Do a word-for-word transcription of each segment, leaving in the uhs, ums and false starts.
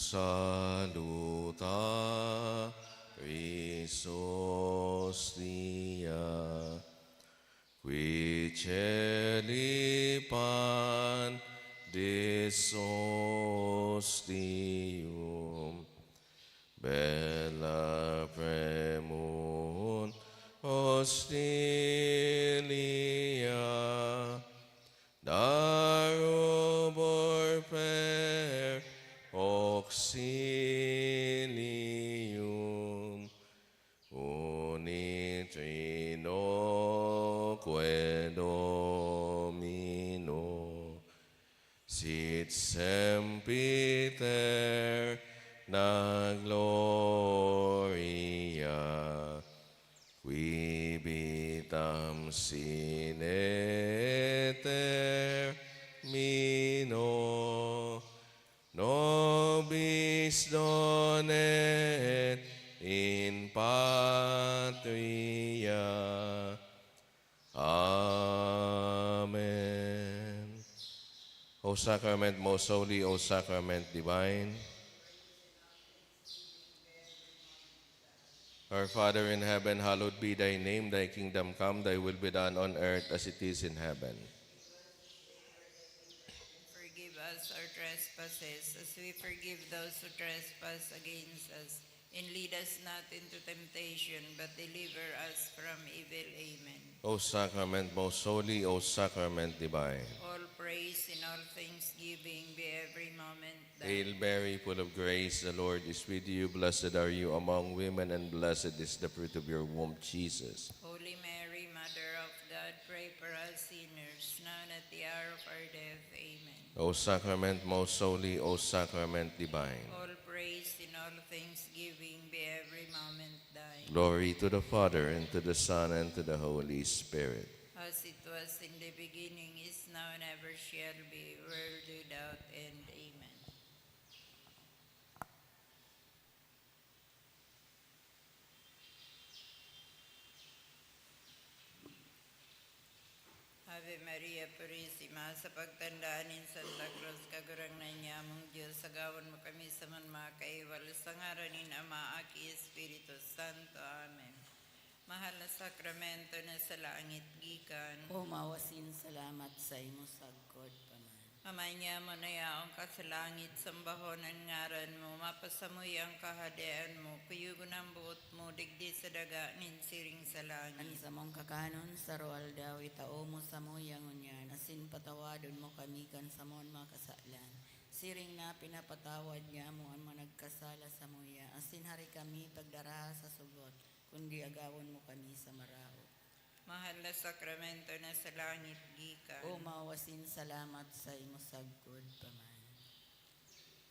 Saluta Christus Dia, qui celi pandis ostium, bella premunt hostilia, darubor per auxilium unitrinoque Domino, sit sempiterna gloria, qui vitam sine termino, nobis donet in patria. Amen. O sacrament most holy, O sacrament divine. Our Father in heaven, hallowed be thy name. Thy kingdom come, thy will be done on earth as it is in heaven. Forgive us our trespasses, as we forgive those who trespass against us. And lead us not into temptation, but deliver us from evil. Amen. O sacrament most holy, O sacrament divine. All praise and all thanksgiving be every moment thine. Hail Mary, full of grace, the Lord is with you. Blessed are you among women, and blessed is the fruit of your womb, Jesus. Holy Mary, Mother of God, pray for us sinners, now and at the hour of our death. Amen. O sacrament most holy, O sacrament divine. All praise and all thanksgiving be every moment thine. Glory to the Father, and to the Son, and to the Holy Spirit. As it was in the beginning, is now, and ever shall be, world without end. Amen. Ave Maria Purisima, sa pagtanda nin Santa Cruz, Kagurangnan niamong Diyos, agawan mo kami sa man makaiwal, sa ngaran nin Ama, Aki, Espiritu Santo. Amen. Mahal na sakramento na sa langit gikan. O mawasin salamat sa imo sagkod pa man. Ama niamo na yaon ka sa langit, sambahon an ngaran mo, mapasamuya an kahadean mo, kuyogon an boot mo digdi sa daga nin siring sa langit. An samong kakanon sa aroaldaw itao mo samuya ngunyan, asin patawadon mo kami kan samon mga kasalan, siring na pinapatawad niamo an mga nagkasala samuya, asin hari kami pagdaraha sa sugot, kundi agawon mo kami sa maraot. Mahal na sakramento na sa langit gikan. O mawasin salamat sa imo sagkod pa man.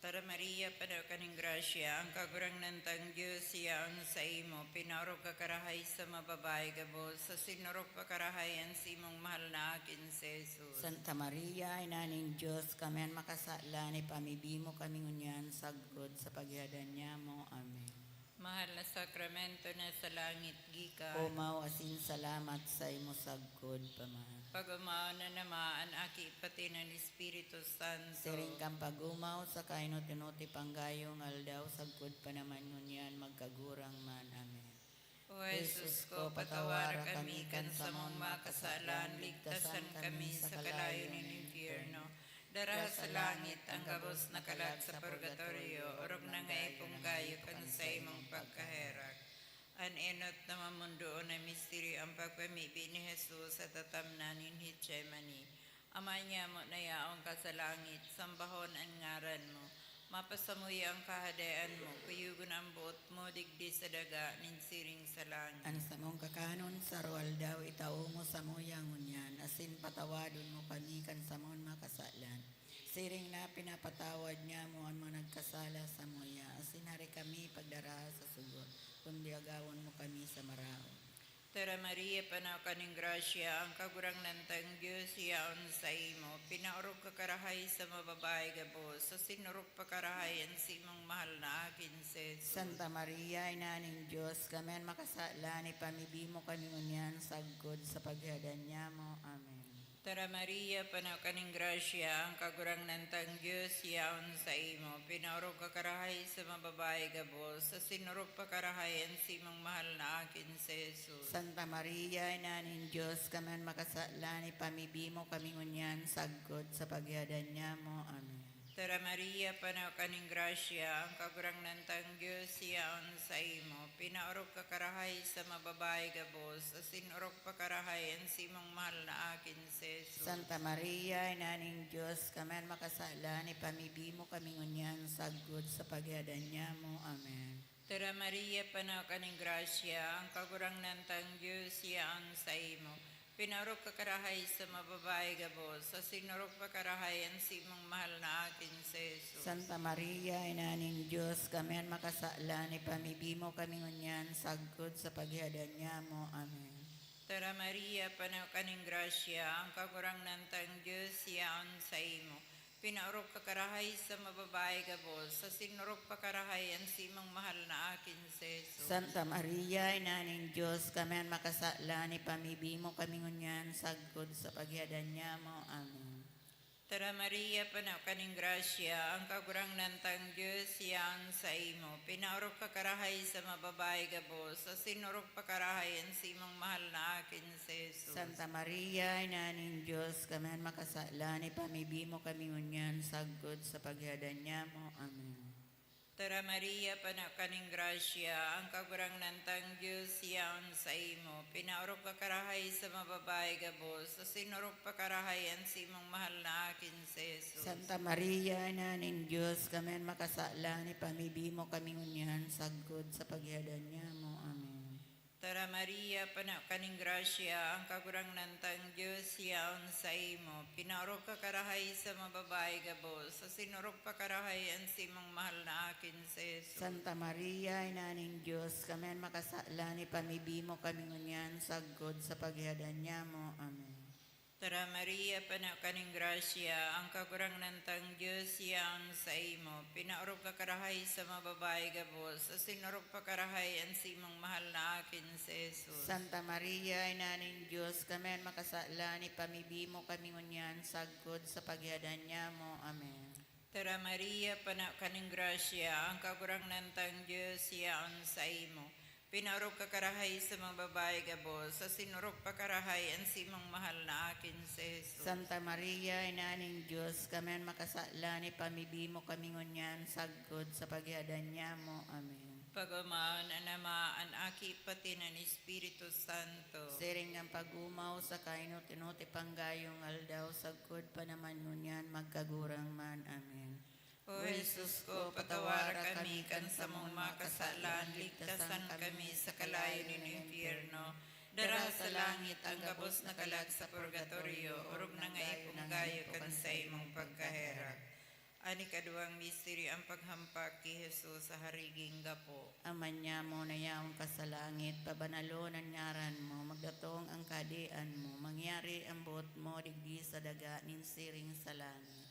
Tara Maria, pano ka nin grasya, ang Kagurangnan tang Dios yaon saimo, pinaorog ka karahay sa mababayi gabos, asin orog pa karahay an simong mahal na Aki si Jesus. Santa Maria, Ina nin Dios, kami an makasalan, ipamibi mo kami ngunyan sagkod sa paghihadan niamo. Amen. Mahal na sakramento na sa langit gikan. O mawasin salamat sa imo sagkod pa man. Pag-omaon na naman an Aki pati an Espiritu Santo. Siring kan pag-omaw sa kainot-inoti panggayong aldaw, sagkod pa naman ngunyan, magkagurang man. Amen. O Jesus ko, patawara kami kan samong mga kasalan, ligtasan kami sa kalayo nin impyerno. Dara sa langit ang gabos na kalag sa purgatorio, orog na nga ipong gayo kan saimong pagkaherak. An enot na mamundoon na misteryo, ang pagpamibi ni Jesus sa tatamnan nin Getsemani. Ama niamo na yaon ka sa langit, sambahon an ngaran mo. Mapasamuya ang kahadean mo, kuyogon ang boot mo digdi sa daga nin siring sa langit. An samong kakanon sa aroaldaw itao mo samuya ngunyan, asin patawadon mo kami kan samon mga kasalan, siring na pinapatawad niamo an mga nagkasala samuya, asin hari kami pagdaraha sa sugot, kundi agawon mo kami sa maraot. Tara Maria, panaw ka nin grasya, ang Kagurangnan tang Dios yaon saimo. Pinaorog ka karahay sa mababayi gabos, asin orog pa karahay an simong mahal na Aki si Jesus. Santa Maria, Ina nin Dios, kami an makasalan, ipamibi mo kami ngunyan sagkod sa paghihadan niamo. Amen. Tara Maria, pano ka nin grasya, ang Kagurangnan tang Dios yaon saimo. Pinaorog ka karahay sa mga babayi gabos, asin orog pa karahay an simong mahal na aki na si Jesus. Santa Maria, Ina nin Dios, kami an makasalan, ipamibi mo kami ngunyan sagkod sa paghihadan nyamo. Amen. Tara Maria, pano ka nin grasya, ang Kagurangnan tang Dios yaon saimo. Pinaorog ka karahay sa mga babayi gabos, asin orog pa karahay an simong mahal na aki na si Jesus. Santa Maria, Ina nin Dios, kami an makasalan, ipamibi mo kami ngunyan sagkod sa paghihadan nyamo. Amen. Tara Maria, pano ka nin grasya, ang Kagurangnan tang Dios yaon saimo. Pinaorog ka karahay sa mga babayi gabos, asin orog pa karahay an simong mahal na aki na si Jesus. Santa Maria, Ina nin Dios, kami an makasalan, ipamibi mo kami ngunyan sagkod sa paghihadan nyamo. Amen. Tara Maria, pano ka nin grasya, ang Kagurangnan tang Dios yaon saimo. Pinaorog ka karahay sa mga babayi gabos, asin orog pa karahay an simong mahal na aki na si Jesus. Santa Maria, Ina nin Dios, kami an makasalan, ipamibi mo kami ngunyan sagkod sa paghihadan nyamo. Amen. Tara Maria, pano ka nin grasya, ang Kagurangnan tang Dios yaon saimo. Pinaorog ka karahay sa mga babayi gabos, asin orog pa karahay an simong mahal na aki na si Jesus. Santa Maria, Ina nin Dios, kami an makasalan, ipamibi mo kami ngunyan sagkod sa paghihadan nyamo. Amen. Tara Maria, pano ka nin grasya, ang Kagurangnan tang Dios yaon saimo. Pinaorog ka karahay sa mga babayi gabos, asin orog pa karahay an simong mahal na aki na si Jesus. Santa Maria, Ina nin Dios, kami an makasalan, ipamibi mo kami ngunyan sagkod sa paghihadan nyamo. Amen. Tara Maria, pano ka nin grasya, ang Kagurangnan tang Dios yaon saimo. Pinaorog ka karahay sa mga babayi gabos, asin orog pa karahay an simong mahal na aki na si Jesus. Santa Maria, Ina nin Dios, kami an makasalan, ipamibi mo kami ngunyan sagkod sa paghihadan nyamo. Amen. Tara Maria, pano ka nin grasya, ang Kagurangnan tang Dios yaon saimo. Pinaorog ka karahay sa mga babayi gabos, asin orog pa karahay an simong mahal na aki na si Jesus. Santa Maria, Ina nin Dios, kami an makasalan, ipamibi mo kami ngunyan sagkod sa paghihadan nyamo. Amen. Tara Maria, pano ka nin grasya, ang Kagurangnan tang Dios yaon saimo. Pinaorog ka karahay sa mga babayi gabos, asin orog pa karahay an simong mahal na aki na si Jesus. Santa Maria, Ina nin Dios, kami an makasalan, ipamibi mo kami ngunyan sagkod sa paghihadan nyamo. Amen. Pag-omaon an Ama, an Aki, pati an Espiritu Santo. Siring kan pag-omaw, sa kainot-inot, ipanggayo kan aldaw, sagkod pa naman ngunyan, magkagurang man. Amen. O Jesus ko, patawara kami kan samong mga kasalan, ligtasan kami sa kalayo nin impyerno. Dara sa langit an gabos na kalag sa purgatorio, orog na nga ipanggayo kan saimong pagkaherak. An ikaduwang misteryo, an paghampak ki Jesus sa hariging gapo. Ama nyamo na yaon ka sa langit, pabanalon an ngaran mo, magdatong an kahadean mo, mangyari an boot mo digdi sa daga nin siring sa langit.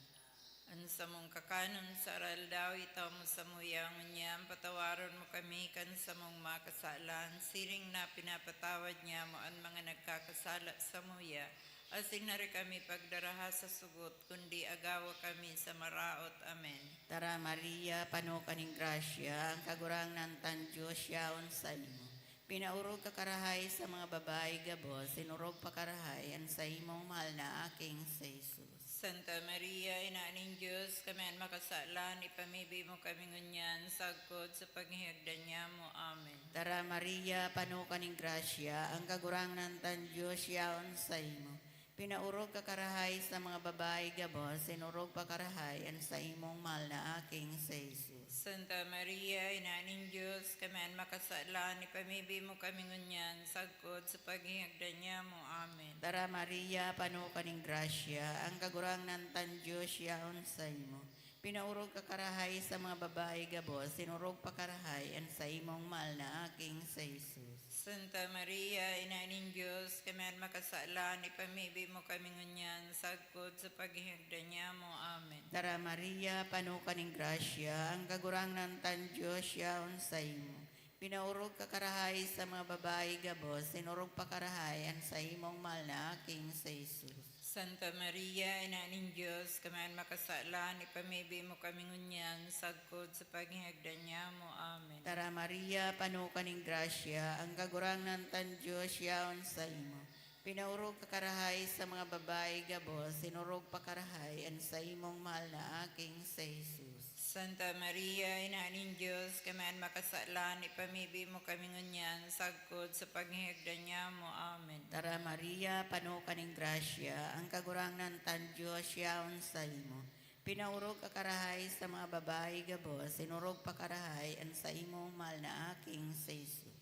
An samong kakanon sa aroaldaw, itao mo samuya ngunyan, patawaron mo kami kan samong mga kasalan, siring na pinapatawad nyamo an mga nagkakasala samuya, asin dai kami pagdaraha sa sugot, kundi agawa kami sa maraot. Amen. Tara, Maria, pano ka nin grasya, ang Kagurangnan tang Dios yaon saimo. Pinaorog ka karahay sa mga babayi gabos, asin orog pa karahay an saimong mahal na aking si Jesus. Santa Maria, Ina nin Dios, kami an makasalan, ipamibi mo kami ngunyan, sagkod sa paghihagdan nyamo. Amen. Tara, Maria, pano ka nin grasya, ang Kagurangnan tang Dios yaon saimo. Pinaorog ka karahay sa mga babayi gabos, asin orog pa karahay an saimong mahal na aking si Jesus. Santa Maria, Ina nin Dios, kami an makasalan, ipamibi mo kami ngunyan, sagkod sa paghihagdan nyamo. Amen. Tara, Maria, pano ka nin grasya, ang Kagurangnan tang Dios yaon saimo. Pinaorog ka karahay sa mga babayi gabos, asin orog pa karahay an saimong mahal na aking si Jesus. Santa Maria, Ina nin Dios, kami an makasalan, ipamibi mo kami ngunyan, sagkod sa paghihagdan nyamo. Amen. Tara, Maria, pano ka nin grasya, ang Kagurangnan tang Dios yaon saimo. Pinaorog ka karahay sa mga babayi gabos, asin orog pa karahay an saimong mahal na aking si Jesus. Santa Maria, Ina nin Dios, kami an makasalan, ipamibi mo kami ngunyan, sagkod sa paghingagdan niamo. Amen. Tara, Maria, pano ka nin grasya, ang Kagurangnan tang Dios yaon saimo. Pinaorog ka karahay sa mga babayi gabos, sinorog pa karahay an saimong mahal na aking si Jesus. Santa Maria, Ina nin Dios, kami an makasalan, ipamibi mo kami ngunyan, sagkod sa paghingagdan niamo. Amen. Tara, Maria, pano ka nin grasya, ang Kagurangnan tang Dios yaon saimo. Pinaorog ka karahay sa mga babayi gabos, sinorog pa karahay an saimong mahal na aking si Jesus.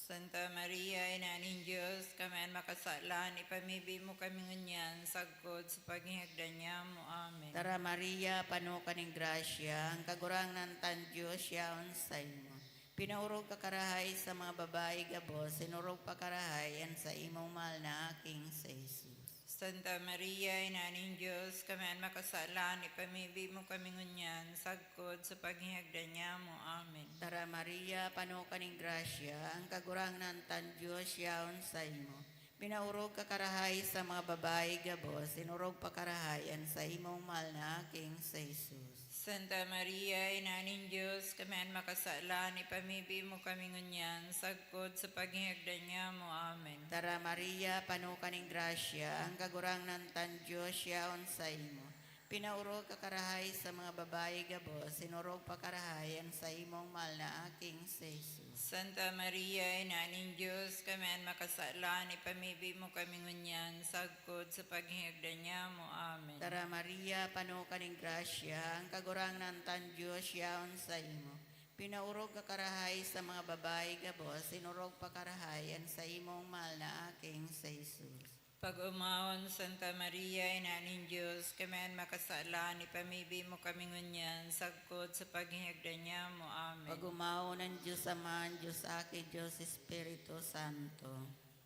Santa Maria, Ina nin Dios, kami an makasalan, ipamibi mo kami ngunyan, sagkod sa paghingagdan niamo. Amen. Tara, Maria, pano ka nin grasya, ang Kagurangnan tang Dios yaon saimo. Pinaorog ka karahay sa mga babayi gabos, sinorog pa karahay an saimong mahal na aking si Jesus. Santa Maria, Ina nin Dios, kami an makasalan, ipamibi mo kami ngunyan, sagkod sa paghingagdan niamo. Amen. Tara, Maria, pano ka nin grasya, ang Kagurangnan tang Dios yaon saimo. Pinaorog ka karahay sa mga babayi gabos, sinorog pa karahay an saimong mahal na aking si Jesus. Santa Maria, Ina nin Dios, kami an makasalan, ipamibi mo kami ngunyan, sagkod sa paghingagdan niamo. Amen. Tara, Maria, pano ka nin grasya, ang Kagurangnan tang Dios yaon saimo. Pinaorog ka karahay sa mga babayi gabos, sinorog pa karahay an saimong mahal na aking si Jesus. Santa Maria, Ina nin Dios, kami an makasalan, ipamibi mo kami ngunyan, sagkod sa paghingagdan niamo. Amen. Tara, Maria, pano ka nin grasya, ang Kagurangnan tang Dios yaon saimo. Pinaorog ka karahay sa mga babayi gabos, sinorog pa karahay an saimong mahal na aking si Jesus. Pag-omawon, Santa Maria, Ina nin Dios, kami an makasalan, ipamibi mo kami ngunyan, sagkod sa paghingagdan niamo. Amen. Pag-omawon an Dios Ama, an Dios Aki, Dios Espiritu Santo.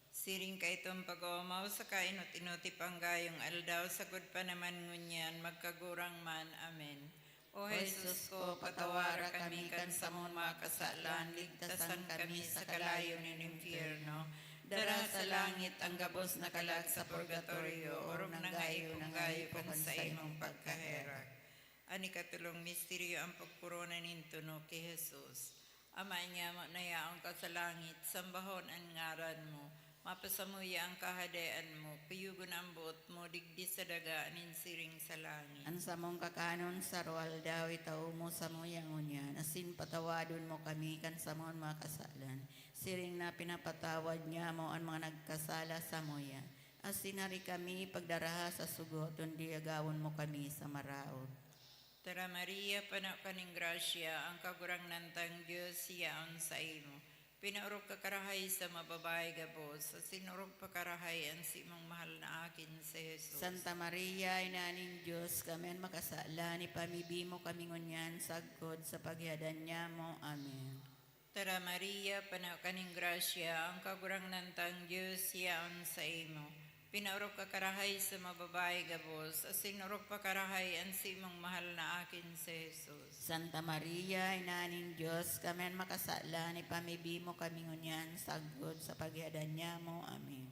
Siring kaitong pag-oomaw sa kainot-inoti panggayong aldaw, sagkod pa naman ngunyan, magkagurang man. Amen. O Jesus ko, patawara kami kan samong mga kasalan, ligtasan kami sa kalayo nin impyerno. Dara sa langit ang gabos na kalag sa purgatorio, orog na ngaipo-ngaipo kan saimong pagkaherak. An ikatolong misteryo, ang pagkorona nin tunok ki Jesus. Ama niamo na yaon ka sa langit, sambahon an ngaran mo. Mapasamuya an kahadean mo, kuyogon an boot mo digdi sa daga nin siring sa langit. An samong kakanon sa aroaldaw itao mo samuya ngunyan, asin patawadon mo kami kan samong mga kasalan, siring na pinapatawad niamo an mga nagkasala samuya. Asin hari kami pagdaraha sa sugot, kundi agawon mo kami sa maraot. Tara, Maria, pano ka nin grasya, ang Kagurangnan tang Dios yaon saimo. Pinaorog ka karahay sa mga babayi gabos, asin orog pa karahay an simong mahal na akin si Jesus. Santa Maria, Ina nin Dios, kami an makasalan, ipamibi mo kami ngunyan sagkod sa paghihadan niamo. Amen. Tara, Maria, pano ka nin grasya, ang Kagurangnan tang Dios yaon saimo. Pinaorog ka karahay sa mga babayi gabos, asin orog pa karahay an simong mahal na akin si Jesus. Santa Maria, Ina nin Dios, kami an makasalan, ipamibi mo kami ngunyan sagkod sa paghihadan niamo. Amen.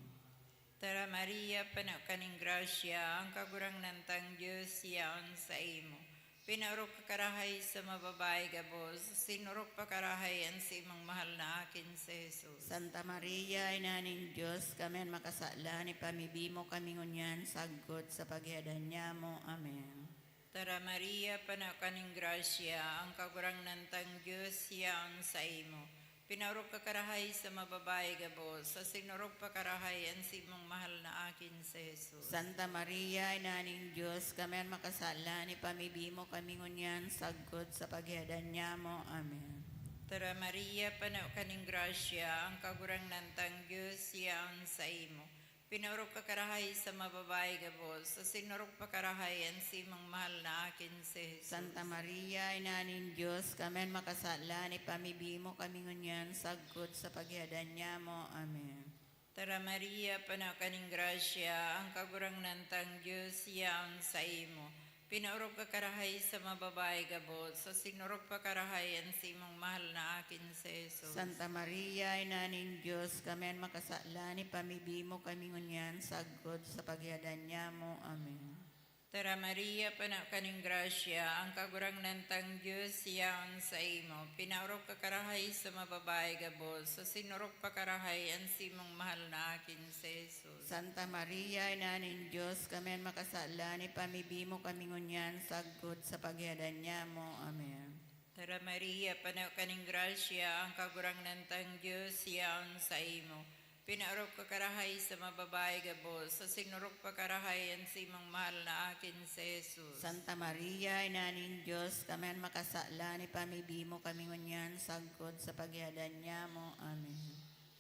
Tara, Maria, pano ka nin grasya, ang Kagurangnan tang Dios yaon saimo. Pinaorog ka karahay sa mga babayi gabos, asin orog pa karahay an simong mahal na akin si Jesus. Santa Maria, Ina nin Dios, kami an makasalan, ipamibi mo kami ngunyan sagkod sa paghihadan niamo. Amen. Tara, Maria, pano ka nin grasya, ang Kagurangnan tang Dios yaon saimo. Pinaorog ka karahay sa mga babayi gabos, asin orog pa karahay an simong mahal na akin si Jesus. Santa Maria, Ina nin Dios, kami an makasalan, ipamibi mo kami ngunyan sagkod sa paghihadan niamo. Amen. Tara, Maria, pano ka nin grasya, ang Kagurangnan tang Dios yaon saimo. Pinaorog ka karahay sa mga babayi gabos, asin orog pa karahay an simong mahal na akin si Jesus. Santa Maria, Ina nin Dios, kami an makasalan, ipamibi mo kami ngunyan sagkod sa paghihadan niamo. Amen. Tara, Maria, pano ka nin grasya, ang Kagurangnan tang Dios yaon saimo. Pinaorog ka karahay sa mga babae gabos, asin orog pa karahay an simong mahal na akin si Jesus. Santa Maria, Ina nin Dios, kami an makasalan, ipamibi mo kami ngunyan sagkod sa paghihadan nyamo. Amen. Tara Maria, pano ka nin grasya, ang Kagurangnan tang Dios yaon saimo. Pinaorog ka karahay sa mga babae gabos, asin orog pa karahay an simong mahal na akin si Jesus. Santa Maria, Ina nin Dios, kami an makasalan, ipamibi mo kami ngunyan sagkod sa paghihadan nyamo. Amen. Tara Maria, pano ka nin grasya, ang Kagurangnan tang Dios yaon saimo. Pinaorog ka karahay sa mga babae gabos, asin orog pa karahay an simong mahal na akin si Jesus. Santa Maria, Ina nin Dios, kami an makasalan, ipamibi mo kami ngunyan sagkod sa paghihadan nyamo. Amen.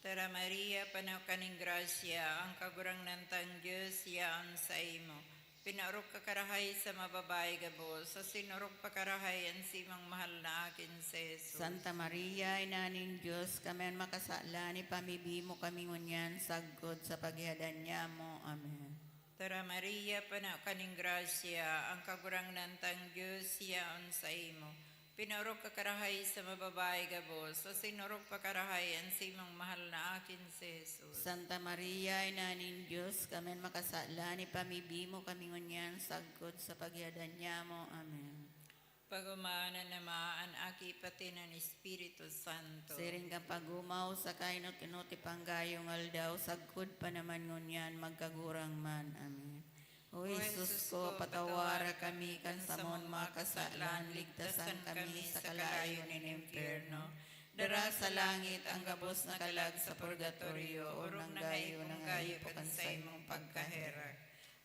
Tara Maria, pano ka nin grasya, ang Kagurangnan tang Dios yaon saimo. Pinaorog ka karahay sa mga babae gabos, asin orog pa karahay an simong mahal na akin si Jesus. Santa Maria, Ina nin Dios, kami an makasalan, ipamibi mo kami ngunyan sagkod sa paghihadan nyamo. Amen. Tara Maria, pano ka nin grasya, ang Kagurangnan tang Dios yaon saimo. Pinaorog ka karahay sa mga babae gabos, asin orog pa karahay an simong mahal na akin si Jesus. Santa Maria, Ina nin Dios, kami an makasalan, ipamibi mo kami ngunyan sagkod sa paghihadan nyamo. Amen. Pagumahan an Ama, an Aki, pati an Espiritu Santo. Siring kan pagumaw sa kainot-inot, ipanggayong aldaw, sagkod pa naman ngunyan, magkagurang man. Amen. O Jesus ko, patawara kami kan samong mga kasalan, ligtasan kami sa kalayo nin impyerno. Dara sa langit ang gabos na kalag sa purgatorio, orog na ngayon, ngayon pa kan saimong pagkaherak.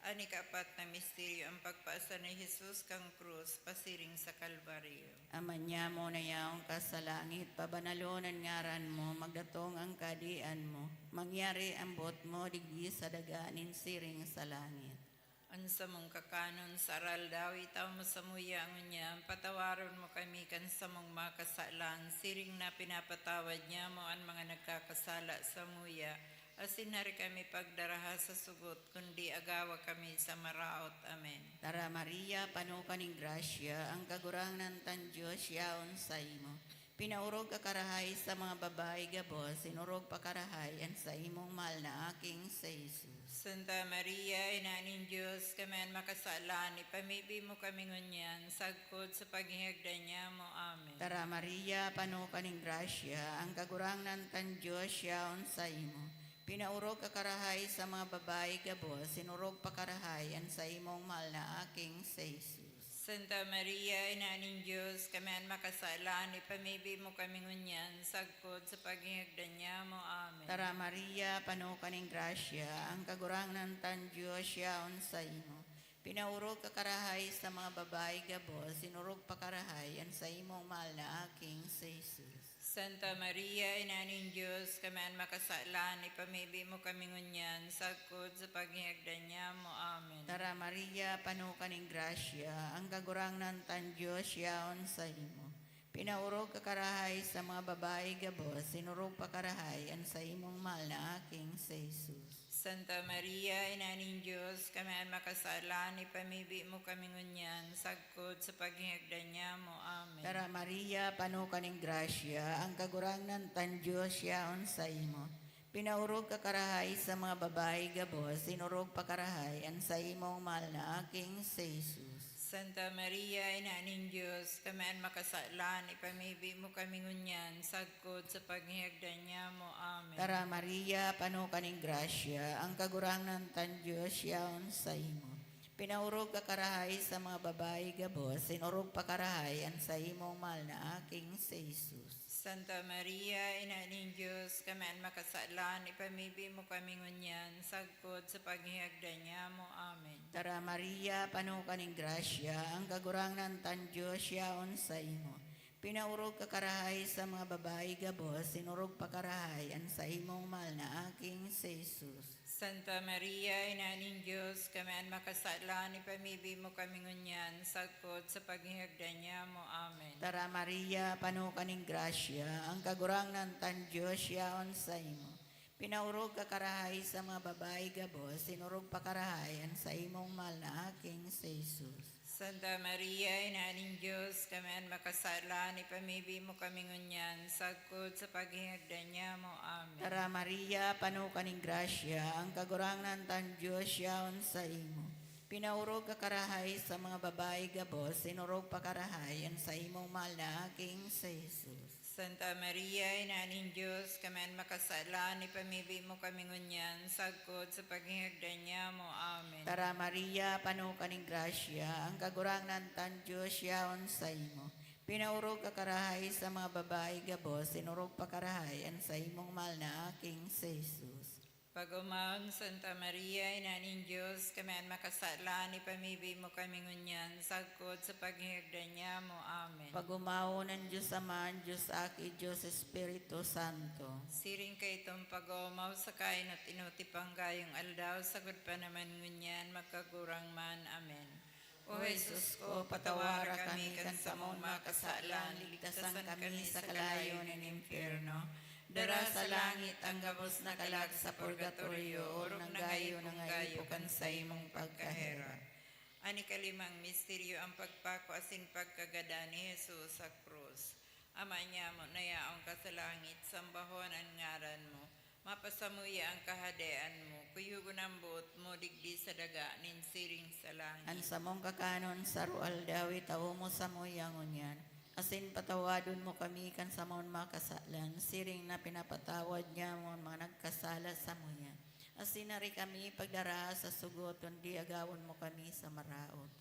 An ikaapat na misteryo, ang pagpaasa ni Jesus kan krus pasiring sa Kalbaryo. Ama nyamo na yaon ka sa langit, pabanalon an ngaran mo, magdatong ang kahadean mo, mangyari an boot mo digdi sa daga nin siring sa langit. An samong kakanon sa aroaldaw, itao mo samuya ngunyan, patawaron mo kami kan samong mga kasalan, siring na pinapatawad nyamo an mga nagkakasala samuya, asin hari kami pagdaraha sa sugot, kundi agawa kami sa maraot. Amen. Tara Maria, pano ka nin grasya, ang Kagurangnan tang Dios yaon saimo. Pinaorog ka karahay sa mga babayi gabos, asin orog pa karahay an saimong mahal na aki si Jesus. Santa Maria, Ina nin Dios, kami an makasalan, ipamibi mo kami ngunyan, sagkod sa paghihagdan nyamo. Amen. Tara Maria, pano ka nin grasya, ang Kagurangnan tang Dios yaon saimo. Pinaorog ka karahay sa mga babayi gabos, asin orog pa karahay an saimong mahal na aki si Jesus. Santa Maria, Ina nin Dios, kami an makasalan, ipamibi mo kami ngunyan, sagkod sa paghihagdan nyamo. Amen. Tara Maria, pano ka nin grasya, ang Kagurangnan tang Dios yaon saimo. Pinaorog ka karahay sa mga babayi gabos, asin orog pa karahay an saimong mahal na aki si Jesus. Santa Maria, Ina nin Dios, kami an makasalan, ipamibi mo kami ngunyan, sagkod sa paghihagdan nyamo. Amen. Tara Maria, pano ka nin grasya, ang Kagurangnan tang Dios yaon saimo. Pinaorog ka karahay sa mga babayi gabos, asin orog pa karahay an saimong mahal na aki si Jesus. Santa Maria, Ina nin Dios, kami an makasalan, ipamibi mo kami ngunyan, sagkod sa paghihagdan nyamo. Amen. Tara Maria, pano ka nin grasya, ang Kagurangnan tang Dios yaon saimo. Pinaorog ka karahay sa mga babayi gabos, asin orog pa karahay an saimong mahal na aki si Jesus. Santa Maria, Ina nin Dios, kami an makasalan, ipamibi mo kami ngunyan, sagkod sa paghihagdan nyamo. Amen. Tara Maria, pano ka nin grasya, ang Kagurangnan tang Dios yaon saimo. Pinaorog ka karahay sa mga babayi gabos, asin orog pa karahay an saimong mahal na aki si Jesus. Santa Maria, Ina nin Dios, kami an makasalan, ipamibi mo kami ngunyan, sagkod sa paghihagdan nyamo. Amen. Tara Maria, pano ka nin grasya, ang Kagurangnan tang Dios yaon saimo. Pinaorog ka karahay sa mga babayi gabos, asin orog pa karahay an saimong mahal na aki si Jesus. Santa Maria, Ina nin Dios, kami an makasalan, ipamibi mo kami ngunyan, sagkod sa paghihagdan nyamo. Amen. Tara Maria, pano ka nin grasya, ang Kagurangnan tang Dios yaon saimo. Pinaorog ka karahay sa mga babayi gabos, asin orog pa karahay an saimong mahal na aki si Santa Maria, Ina nin Dios, kami an makasalan, ipamibi mo kami ngunyan, sagkod sa paghihagdan niamo. Amen. Tara, Maria, pano ka nin grasya, ang Kagurangnan tang Dios yaon saimo. Pinaorog ka karahay sa mga babayi gabos, sinorog pa karahay an saimong mahal na aking si Jesus. Santa Maria, Ina nin Dios, kami an makasalan, ipamibi mo kami ngunyan, sagkod sa paghihagdan niamo. Amen. Tara, Maria, pano ka nin grasya, ang Kagurangnan tang Dios yaon saimo. Pinaorog ka karahay sa mga babayi gabos, sinorog pa karahay an saimong mahal na aking si Jesus. Pag-omawon, Santa Maria, Ina nin Dios, kami an makasalan, ipamibi mo kami ngunyan, sagkod sa paghihagdan niamo. Amen. Pag-omawon an Dios Ama, an Dios Aki, Dios Espiritu Santo. Siring kaitong pag-oomaw sa kainot-inoti panggayong aldaw, sagkod pa naman ngunyan, magkagurang man. Amen. O Jesus ko, patawara kami kan samong mga kasalan, ligtasan kami sa kalayo nin impyerno. Dara sa langit ang gabos na kalag sa purgatorio, orog na ngayon ang kaipo kan saimong pagkaherak. An ikalimang misteryo, ang pagpako asin pagkagadan ni Jesus sa krus. Ama niamo na yaon ka sa langit, sambahon an ngaran mo. Mapasamuya an kahadean mo, kuyogon an boot mo digdi sa daga nin siring sa langit. An samong kakanon saro aldaw itao mo samuya ngunyan, asin patawadon mo kami kan samong mga kasalan, siring na pinapatawad niamo an mga nagkasala samuya. Asin hari kami pagdara sa sugot, kundi agawon mo kami sa maraot.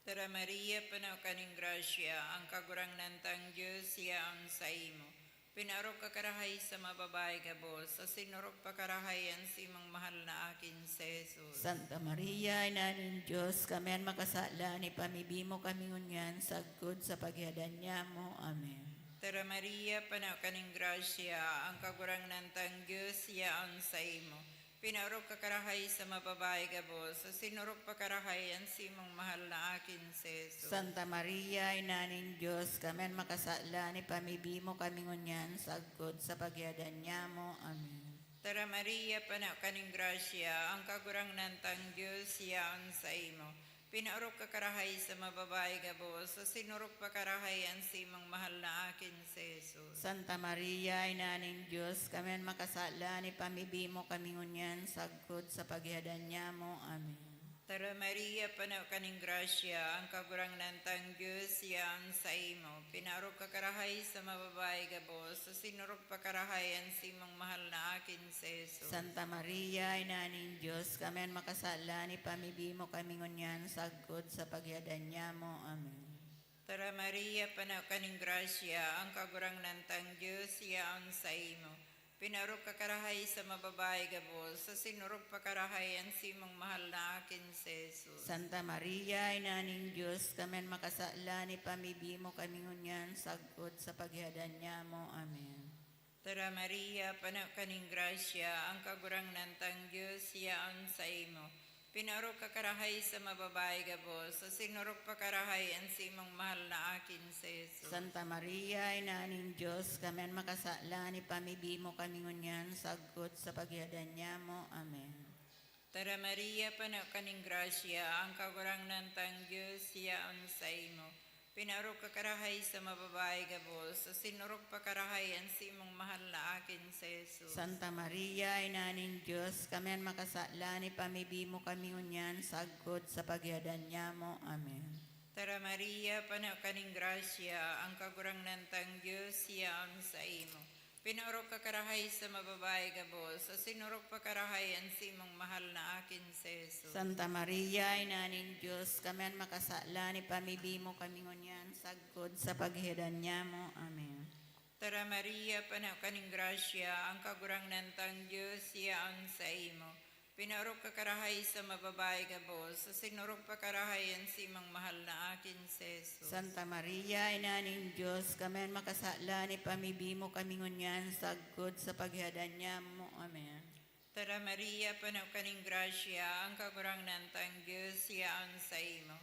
Tara, Maria, pano ka nin grasya, ang Kagurangnan tang Dios yaon saimo. Pinaorog ka karahay sa mga babayi gabos, asin orog pa karahay an simong mahal na akin si Jesus. Santa Maria, Ina nin Dios, kami an makasalan, ipamibi mo kami ngunyan sagkod sa paghihadan niamo. Amen. Tara, Maria, pano ka nin grasya, ang Kagurangnan tang Dios yaon saimo. Pinaorog ka karahay sa mga babayi gabos, asin orog pa karahay an simong mahal na akin si Jesus. Santa Maria, Ina nin Dios, kami an makasalan, ipamibi mo kami ngunyan sagkod sa paghihadan niamo. Amen. Tara, Maria, pano ka nin grasya, ang Kagurangnan tang Dios yaon saimo. Pinaorog ka karahay sa mga babayi gabos, asin orog pa karahay an simong mahal na akin si Jesus. Santa Maria, Ina nin Dios, kami an makasalan, ipamibi mo kami ngunyan sagkod sa paghihadan niamo. Amen. Tara, Maria, pano ka nin grasya, ang Kagurangnan tang Dios yaon saimo. Pinaorog ka karahay sa mga babayi gabos, asin orog pa karahay an simong mahal na akin si Jesus. Santa Maria, Ina nin Dios, kami an makasalan, ipamibi mo kami ngunyan sagkod sa paghihadan niamo. Amen. Tara, Maria, pano ka nin grasya, ang Kagurangnan tang Dios yaon saimo. Pinaorog ka karahay sa mga babayi gabos, asin orog pa karahay an simong mahal na akin si Jesus. Santa Maria, Ina nin Dios, kami an makasalan, ipamibi mo kami ngunyan sagkod sa paghihadan niamo. Amen. Tara, Maria, pano ka nin grasya, ang Kagurangnan tang Dios yaon saimo. Pinaorog ka karahay sa mga babayi gabos, asin orog pa karahay an simong mahal na akin si Jesus. Santa Maria, Ina nin Dios, kami an makasalan, ipamibi mo kami ngunyan sagkod sa paghihadan niamo. Amen. Tara, Maria, pano ka nin grasya, ang Kagurangnan tang Dios yaon saimo. Pinaorog ka karahay sa mga babayi gabos, asin orog pa karahay an simong mahal na akin si Jesus. Santa Maria, Ina nin Dios, kami an makasalan, ipamibi mo kami ngunyan sagkod sa paghihadan niamo. Amen. Tara, Maria, pano ka nin grasya, ang Kagurangnan tang Dios yaon saimo. Pinaorog ka karahay sa mga babayi gabos, asin orog pa karahay an simong mahal na akin si Jesus. Santa Maria, Ina nin Dios, kami an makasalan, ipamibi mo kami ngunyan sagkod sa paghihadan niamo. Amen. Tara, Maria, pano ka nin grasya, ang Kagurangnan tang Dios yaon saimo. Pinaorog ka karahay sa mga babayi gabos, asin orog pa karahay an simong mahal na akin si Jesus. Santa Maria, Ina nin Dios, kami an makasalan, ipamibi mo kami ngunyan sagkod sa paghihadan niamo. Amen. Tara, Maria, pano ka nin grasya, ang Kagurangnan tang Dios yaon saimo.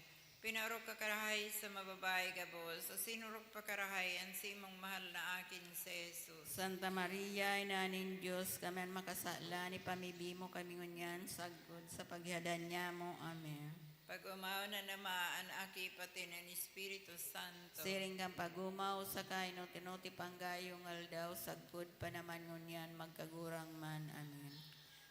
Pinaorog ka karahay sa mga babayi gabos, asin orog pa karahay an simong mahal na akin si Jesus. Santa Maria, Ina nin Dios, kami an makasalan, ipamibi mo kami ngunyan sagkod sa paghihadan niamo. Amen. Pag-omaw na naman an Aki pati nin Espiritu Santo. Siring kan pag-omaw, saka inot-inoti pang gayong aldaw, sagkod pa naman ngunyan, magkagurang man. Amen.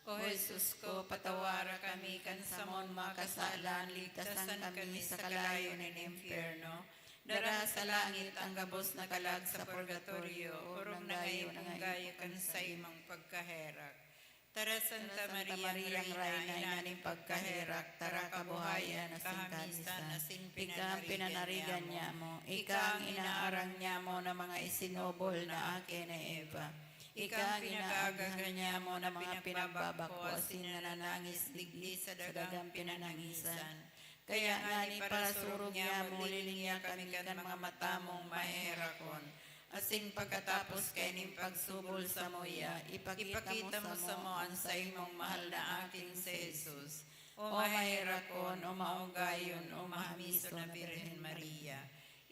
O Jesus ko, patawara kami kan samon mga kasalan, ligtasan kami sa kalayo nin impyerno. Dara sa langit ang gabos na kalag sa purgatorio, orog na ngayon ang gayo kan saimong pagkaherak. Tara, Santa Maria, Reyna, ina nin pagkaherak, tara, kabuhayan asin kahamisan, asin ika ang pinanarigan niamo, ika ang inaarang niamo na mga isinubol na aki ni Eva. Ika ang inaagaghan niamo na mga pinagbabako asin nananangis digdi sa dagang pinanangisan. Kaya ngani, parasurog niamo, lilingia kami kan mga mata mong maherakon. Asin pagkatapos kaining pagsubol samuya, ipakita mo samo an saimong mahal na aking si Jesus. O maherakon, o maogayon, o mahamiso na Birhen Maria,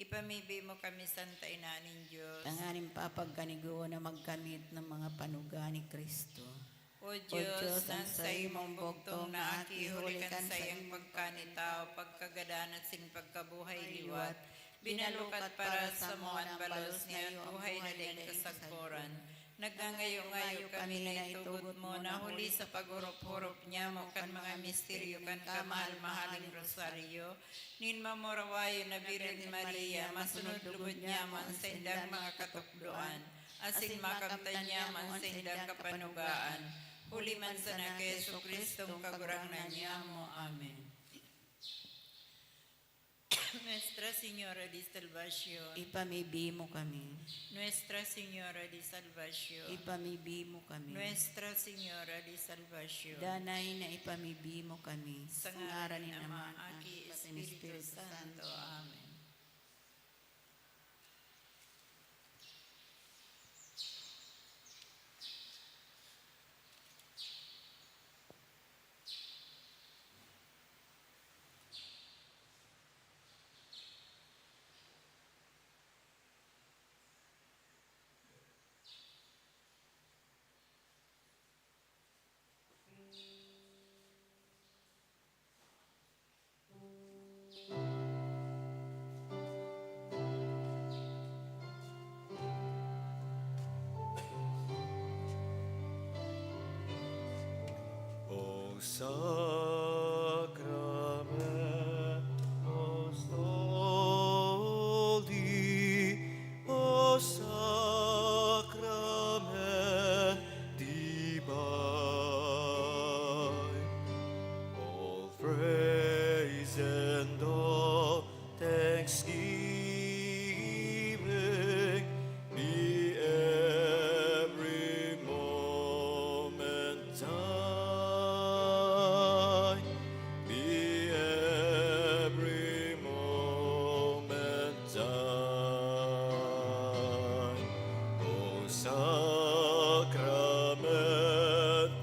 ipamibi mo kami, Santa Ina nin Dios, tanganing papagkanigoon na magkamit ng mga panuga ni Cristo. O Dios, an saimong bugtong na aki, huli kan saiyang pagkanitao, pagkagadan asin pagkabuhay liwat, binalukat para samo an balos niya, buhay na daing kasagkoran. Nagngangayo-ngayo kami na itugot mo na huli sa pag-orop-orop niamo kan mga misteryo kan kamahal-mahaling rosaryo nin mamurawayon na Birhen Maria, masunod lugod niamo an saindang mga katukdoan, asin makamtan niamo an saindang kapanugaan, huli man sana ki Jesu-Cristong Kagurangnan niamo. Amen. Nuestra Señora de Salvacion. Ipamibi mo kami. Nuestra Señora de Salvacion. Ipamibi mo kami. Nuestra Señora de Salvacion. Danay na ipamibi mo kami. Sa ngaran nin Ama, Aki, Espiritu Santo. Amen. O Sacrament most holy, O Sacrament divine, all praise and all thanksgiving be every moment thine, be every moment thine. O Sacrament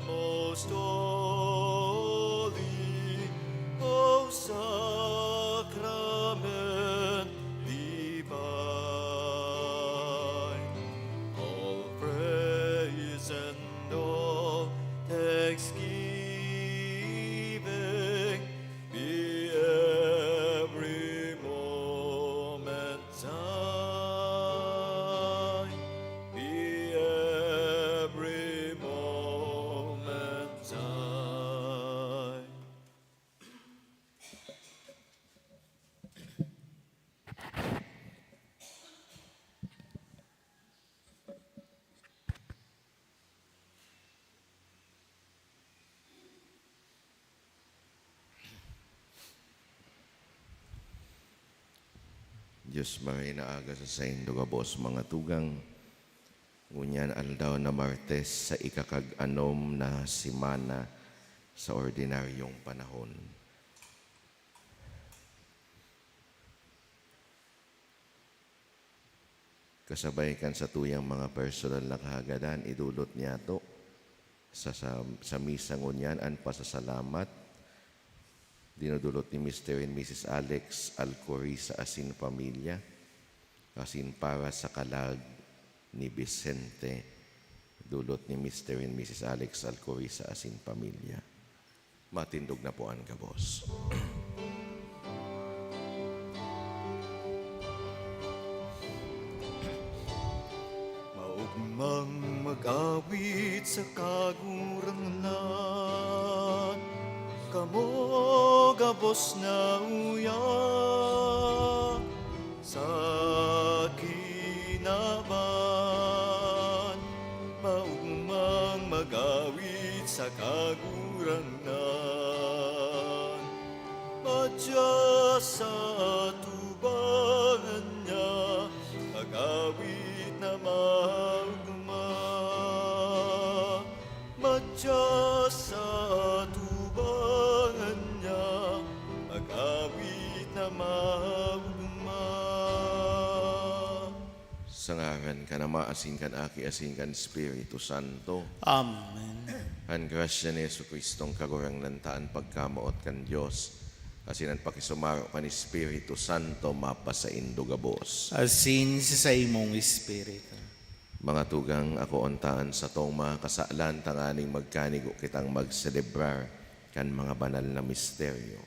most holy, O Sacrament divine, all praise and all thanksgiving be every moment thine, be every moment thine. Dios, maray na aga sa saindo gabos, mga tugang. Ngunyan aldaw na Martes sa ikakag-anom na semana sa ordinaryong panahon. Kasabay kan satuyang mga personal na kahagadan, idulot niyato sa, sa, sa misa ngunyan an pasasalamat dinudulot ni Mister and Missus Alex Alcoriza asin pamilya, asin para sa kalag ni Vicente, dulot ni Mister and Missus Alex Alcoriza asin pamilya. Matindog na po an gabos. Mang mag-awit sa Kagurangnan, kamo gabos na uya sa kinaban, maugmang mag-awit sa Kagurangnan. Madya sa atubangan niya, mag-awit na maugma. Madya sa atubangan niya, mag-awit na maugma. Sa ngaran kan Ama, asin kan Aki, asin kan Espiritu Santo. Amen. An grasya ni Jesu-Cristong Kagurangnan ta, an pagkamoot kan Dios, asin an pakisumaro kan Espiritu Santo mapasaindo gabos. Asin sa saimong espiritu. Mga tugang, akoon ta an satong mga kasalan tanganing magkanigo kitang magselebrar kan mga banal na misteryo.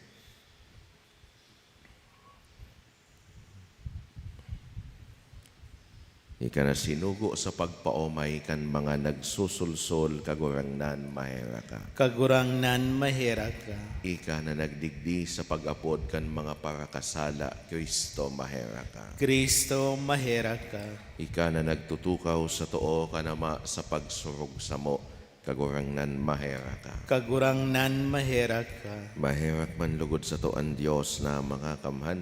Ika na sinugo sa pagpaomay kan mga nagsusulsol, Kagurangnan, maherak ka. Kagurangnan, maherak ka. Ika na nagdigdi sa pag-apod kan mga parakasala, Kristo, maherak ka. Kristo, maherak ka. Ika na nagtutukaw sa too kan Ama sa pagsurog samo, Kagurangnan, maherak ka. Kagurangnan, maherak ka. Maherak man lugod sato an Dios na makakamhan,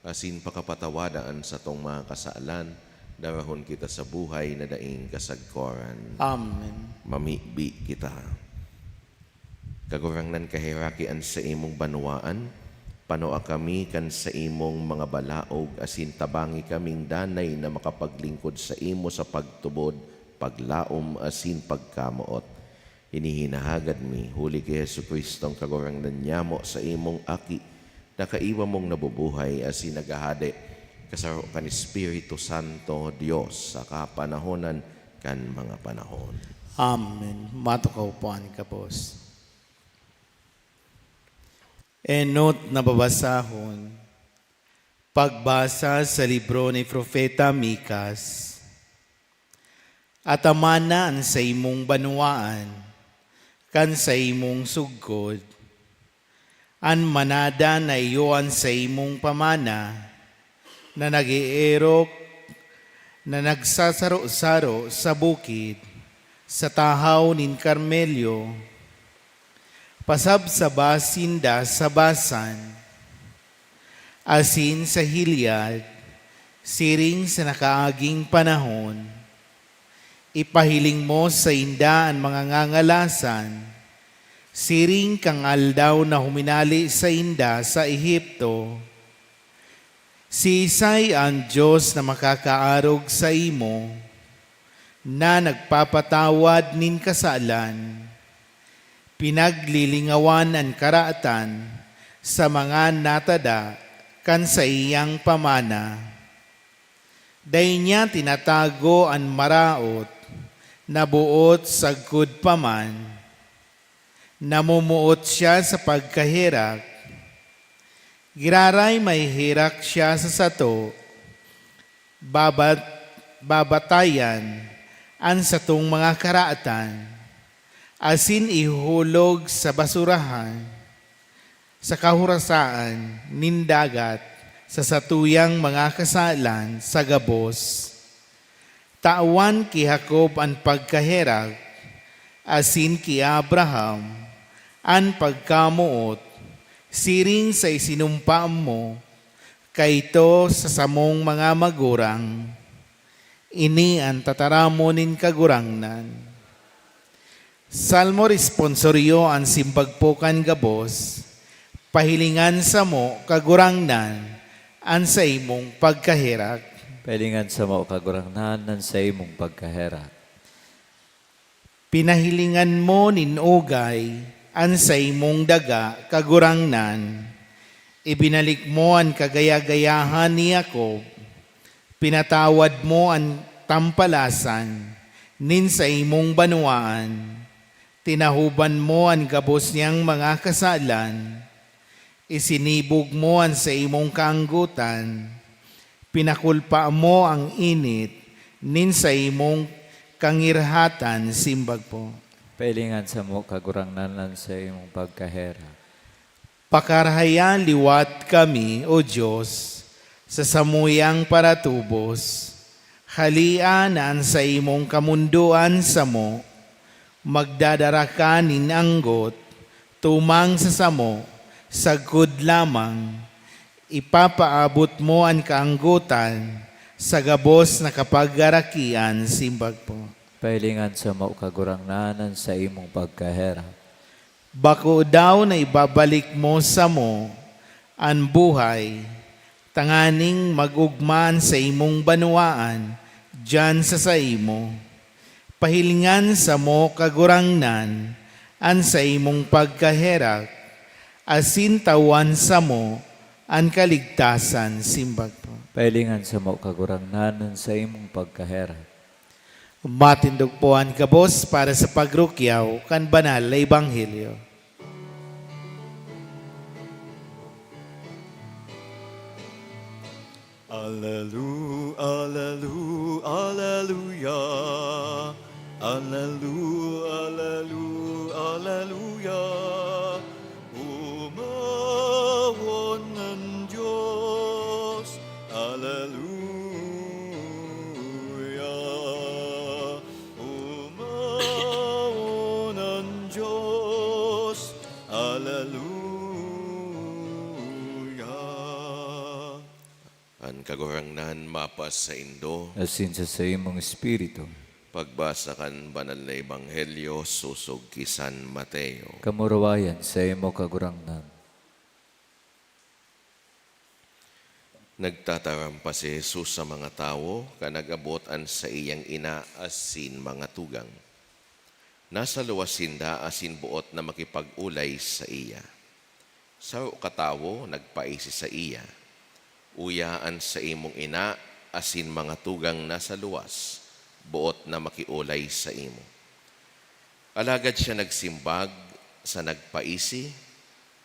asin pakapatawada an satong mga kasalan, darahon kita sa buhay na daing kasagkoran. Amen. Mamibi kita. Kagurangnan, kaheraki an saimong banwaan, panoa kami kan saimong mga balaog, asin tabangi kaming danay na makapaglingkod saimo sa pagtubod, paglaom, asin pagkamoot. Ini hinahagad mi, huli ki Jesu-Cristong Kagurangnan nyamo, saimong Aki, na kaiba mong nabubuhay asin naghahade, kasaro kan Espiritu Santo, Dios, sa kapanahonan kan mga panahon. Amen. Matukaw po an gabos. Enot na babasahon. Pagbasa sa libro ni Propeta Micas. Atamana an saimong banwaan kan saimong sugkod. An manada na iyo an saimong pamana na nag-eerok, na nagsasaro-saro sa bukid, sa tahaw nin Carmelo. Pasabsaba sinda sa Basan asin sa Gilead, siring sa nakaaging panahon. Ipahiling mo sainda an mga ngangalasan, siring kan aldaw na huminale sainda sa Egipto. Siisay an Dios na makakaarog saimo, na nagpapatawad nin kasalan, pinaglilingawan an karatan sa mga natada kan saiyang pamana? Dai niya tinatago an maraot na boot sagkod pa man. Namomoot siya sa pagkaherak. Giraray may herak siya sa sato, babat-, babatayan an satong mga karatan, asin ihuhulog sa basurahan, sa kahurasaan nin dagat, sa satuyang mga kasalan sa gabos. Tawan ki Jacob an pagkaherak, asin ki Abraham an pagkamoot, siring sa isinumpa mo kaito sa samong mga magurang. Ini an tataramon nin Kagurangnan. Salmo responsorio an simbag po kan gabos, pahilingan samo, Kagurangnan, an saimong pagkaherak. Pahilingan samo, Kagurangnan, an saimong pagkaherak. Pinahilingan mo nin ugay an saimong daga, Kagurangnan. Ibinalik mo an kagaya-gayahan ni Jacob. Pinatawad mo an tampalasan nin saimong banwaan. Tinahoban mo an gabos niyang mga kasalan. Isinibog mo an saimong kaanggotan. Pinakulpa mo an init nin saimong kangirhatan, simbag po. Pailingan samo, Kagurangnan, an saimong pagkaherak. Pakarahaya liwat kami, O Dios, sa samuyang paratubos. Halia na an saimong kamondoan samo, magdadara ka nin anggot, tumang sa samo, sagkod lamang, ipapaabot mo an kaanggotan sa gabos na kapagarakian, simbag po. Pailingan samo, Kagurangnan, an saimong pagkaherak. Bako daw na ibabalik mo samo an buhay, tanganing mag-ogma an saimong banwaan diyan sa saimo. Pahilingan samo, Kagurangnan, an saimong pagkaherak, asin tawan samo an kaligtasan, simbag po. Pailingan samo, Kagurangnan, an saimong pagkaherak. Matindog po an gabos para sa pagrukyaw kan banal na ebanghelyo. Alelu-, alelu-, aleluya. Alelu-, alelu-, aleluya. Omawon an Dios. Aleluya. Omawon an Dios. Aleluya. An Kagurangnan mapasaindo. Asin sa saimong espiritu. Pagbasa kan Banal na Ebanghelyo sosog ki San Mateo. Kamurawayan saimo, Kagurangnan. Nagtataram pa si Jesus sa mga tawo kan nag-abot an saiyang ina asin mga tugang. Nasa luwas sinda asin boot na makipag-olay saiya. Saro katawo nagpaisi saiya, "Uya an saimong ina asin mga tugang nasa luwas, boot na makiolay saimo." Alagad siya nagsimbag sa nagpaisi,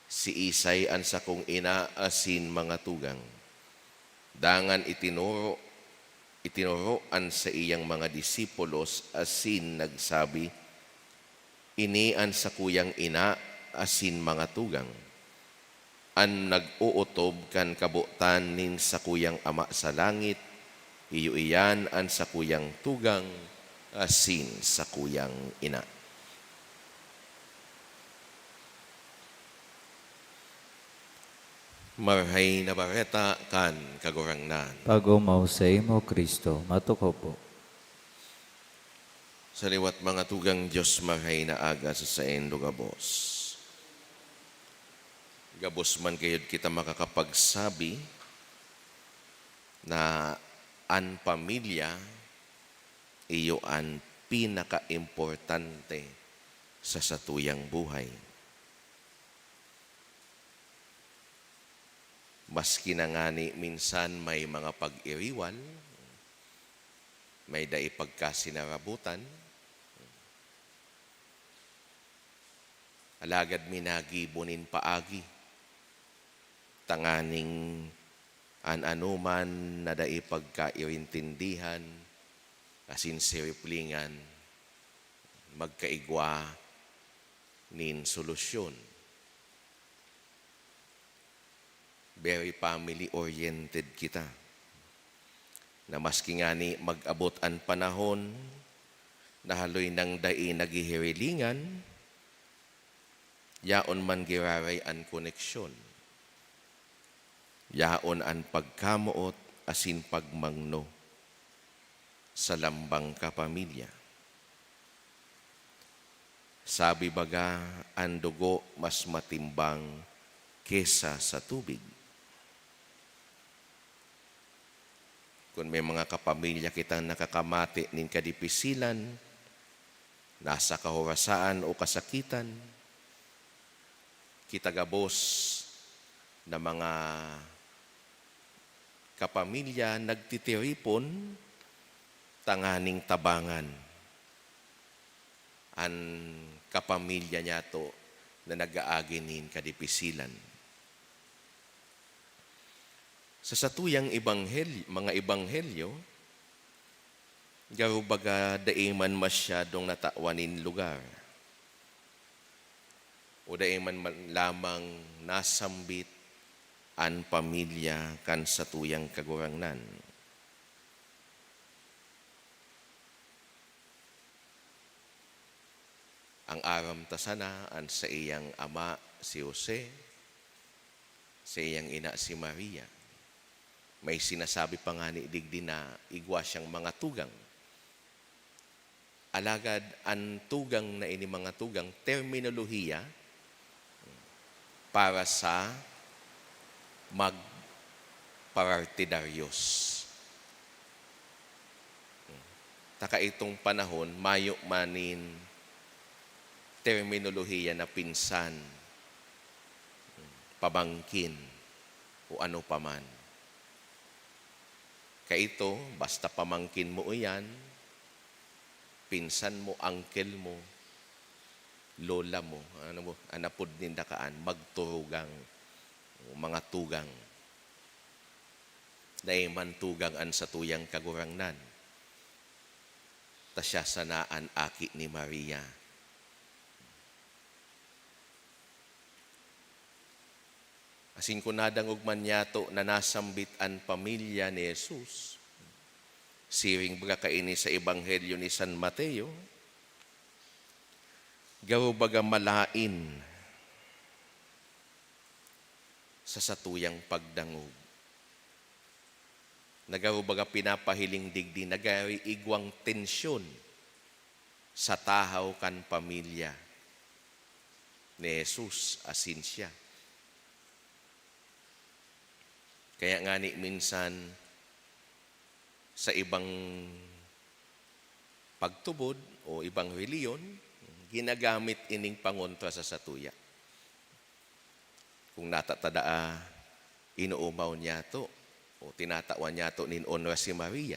"Siisay an sakong ina asin mga tugang?" Dangan itinoro, itinoro an saiyang mga disipulos asin nagsabi, "Ini an sakuyang ina asin mga tugang, an nag-ootob kan kabotan nin sakuyang Ama sa langit, iyo iyan an sakuyang tugang asin sakuyang ina." Marahay na Bareta kan Kagurangnan. Pag-omaw saimo, Cristo. Matukaw po. Sa liwat, mga tugang, Dios marahay na aga sa saindo gabos. Gabos man gayod kita makakapagsabi na an pamilya iyo an pinakaimportante sa satuyang buhay. Maski na ngani minsan may mga pag-iriwal, may dai pagkasinarabotan, alagad minagibo nin paagi tanganing an anoman na dai pagkairintindihan asin siriplingan magkaigwa nin solusyon. Very family-oriented kita, na maski ngani mag-abot an panahon na haloy nang dai naghihirilingan, yaon man giraray an koneksyon, yaon an pagkamoot asin pagmangno sa lambang kapamilya. Sabi baga, an dugo mas matimbang kesa sa tubig. Kun may mga kapamilya kitang nakakamate nin kadipisilan, nasa kahorasaan o kasakitan, kita gabos na mga kapamilya nagtitiripon tanganing tabangan an kapamilya niyato na nag-aagi nin kadipisilan. Sa satuyang ebanghel-, mga ebanghelyo, Garo baga dai man masyadong natawan nin lugar, o dai man, man lamang nasambit an pamilya kan satuyang Kagurangnan. Ang aram ta sana, an saiyang ama si Jose, saiyang ina si Maria. May sinasabi pa ngani digdi na igwa siyang mga tugang. Alagad an tugang na ini, mga tugang, terminolohiya para sa magparartidaryos. Ta kaitong panahon, mayo man nin terminolohiya na pinsan, pamangkin, o ano pa man. Kaito, basta pamangkin mo iyan, pinsan mo, uncle mo, lola mo, ano mo, an apod ninda kaan, magturugang, o mga tugang. Dai man tugang an satuyang Kagurangnan, ta siya sana an aki ni Maria. Asin kun nadangog man niyato na nasambit an pamilya ni Jesus, siring baga kaini sa Ebanghelyo ni San Mateo, garo baga malaen sa satuyang pagdangog. Na garo baga pinapahiling digdi, nagari igwang tensyon sa tahaw kan pamilya ni Jesus asin siya. Kaya ngani minsan, sa ibang pagtubod o ibang reliyon, ginagamit ining pangontra sa satuya. Kung nata ta daa, inoomaw niyato o tinatawan niyato nin onra si Maria,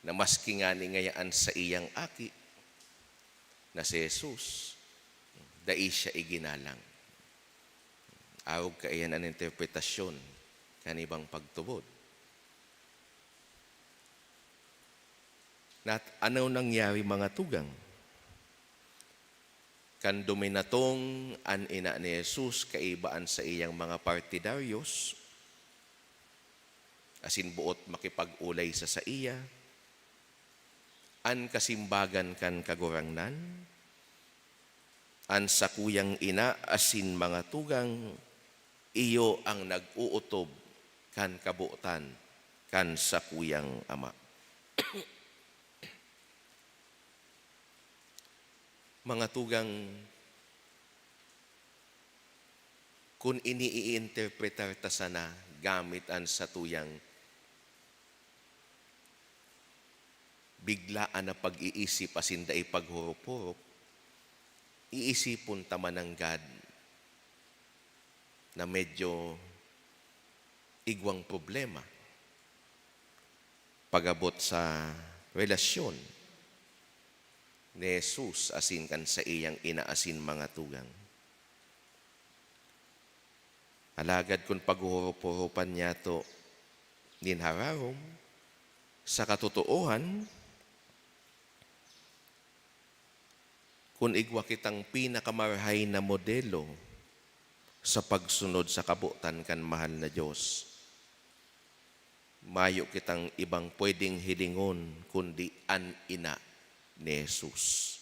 na maski ngani ngaya an saiyang aki na si Jesus, dai siya iginalang. Arog kaiyan an interpretasyon kan ibang pagtubod. Nat-, ano nangyari, mga tugang? Kan duminatong an ina ni Jesus kaiba an saiyang mga partidaryos, asin boot makipag-olay sa saiya, an kasimbagan kan Kagurangnan, an sakuyang ina asin mga tugang, iyo an nag-ootob kan kabotan kan sakuyang ama. Mga tugang, kun ini iinterpretar ta sana gamit an satuyang biglaan na pag-iisip asin dai paghurop-hurop, iisipon ta mananggad na medyo igwang problema pag-abot sa relasyon ni Jesus asin kan saiyang ina asin mga tugang. Alagad kun paghuhurup-hurupan niyato nin hararom, sa katotoohan, kun igwa kitang pinakamarahay na modelo sa pagsunod sa kabotan kan mahal na Dios, mayo kitang ibang pwedeng hilingon kundi an ina ni Jesus.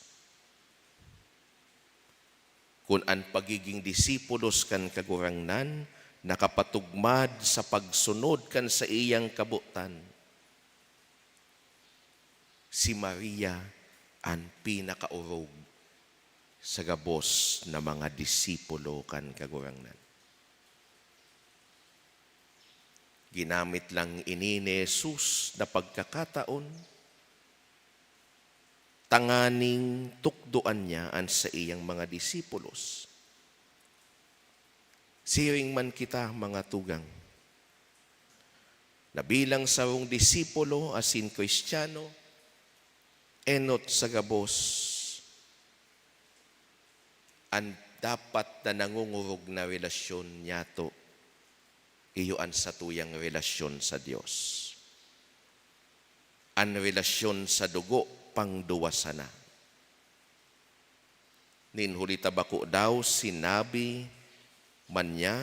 Kun an pagiging disipulos kan Kagurangnan nakapatugmad sa pagsunod kan saiyang kabotan, si Maria an pinakaorog sa gabos na mga disipulo kan Kagurangnan. Ginamit lang ini ni Jesus na pagkakataon tanganing tukdoan niya an saiyang mga disipulos. Siring man kita, mga tugang, na bilang sarong disipulo asin Kristiyano, enot sa gabos, an dapat na nangungurog na relasyon niyato, iyo an satuyang relasyon sa Dios. an relasyon sa dugo pangduwa sana. Nin huli ta bako daw sinabi man niya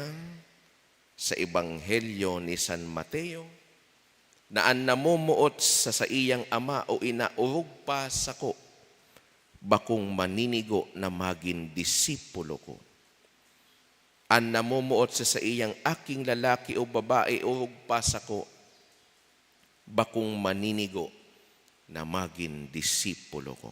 sa Ebanghelyo ni San Mateo na an namomoot sa saiyang ama o ina orog pa sako, bakong maninigo na magin disipulo ko. An namomoot sa saiyang aking lalaki o babae orog pa sako, bakong maninigo na magin disipulo ko.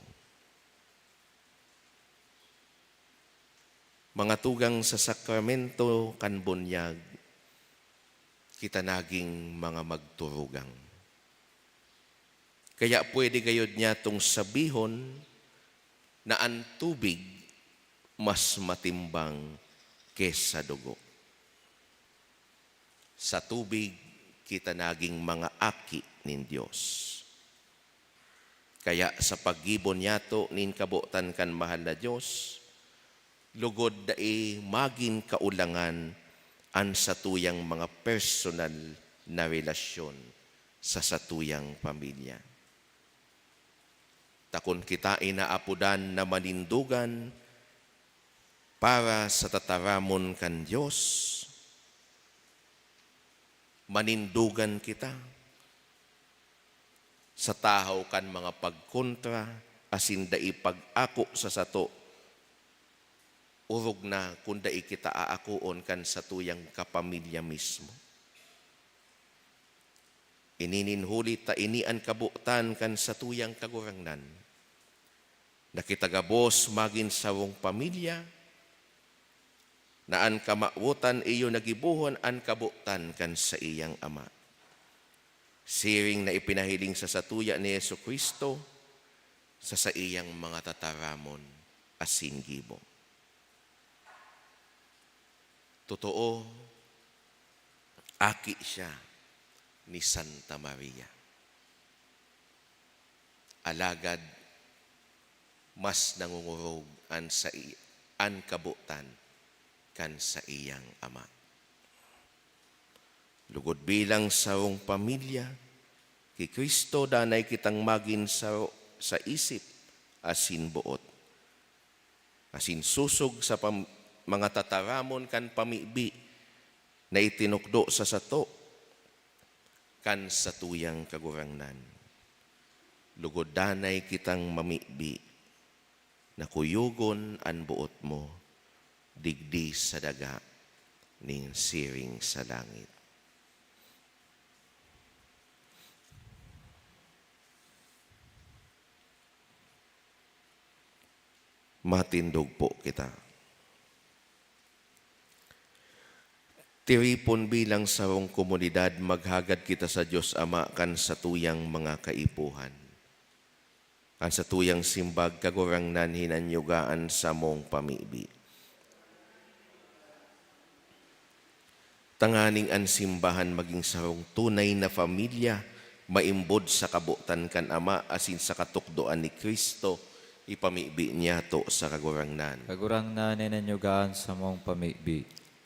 Mga tugang, sa sakramento kan bunyag, kita naging mga magturugang. Kaya pwede gayod niyatong sabihon na an tubig mas matimbang ki sa dugo. Sa tubig, kita naging mga aki nin Dios. Kaya sa paggibo niyato nin kabotan kan mahal na Dios, lugod dai magin kaulangan an satuyang mga personal na relasyon sa satuyang pamilya. Ta kun kita inaapodan na manindogan para sa tataramon kan Dios, manindogan kita sa tahaw kan mga pagkontra asin dai pag-ako sa sato, orog na kun dai kita aakoon kan satuyang kapamilya mismo. Ini nin huli ta ini an kabotan kan satuyang Kagurangnan, na kita gabos magin sarong pamilya, na an kamawotan iyo na gibohon an kabotan kan saiyang Ama. Siring na ipinahiling sa satuya ni Jesu-Cristo sa saiyang mga tataramon asin gibo. Totoo, aki siya ni Santa Maria. Alagad mas nangongorog an sai-, an kabotan kan saiyang ama. Lugod bilang sarong pamilya, ki Cristo danay kitang magin saro sa isip asin boot. Asin sosog sa pam-, mga tataramon kan pamibi na itinukdo sa sato kan satuyang Kagurangnan. Lugod danay kitang mamibi na kuyogon an boot mo digdi sa daga nin siring sa langit. Matindog po kita. Tiripon bilang sarong komunidad, maghagad kita sa Dios Ama kan satuyang mga kaipuhan. An satuyang simbag, Kagurangnan, hinanyuga an samong pamibi. Tanganing an simbahan magin sarong tunay na pamilya, maimbod sa kabotan kan Ama asin sa katukdoan ni Cristo, ipamibi niyato sa Kagurangnan. Kagurangnan, hinanyuga an samong pamibi.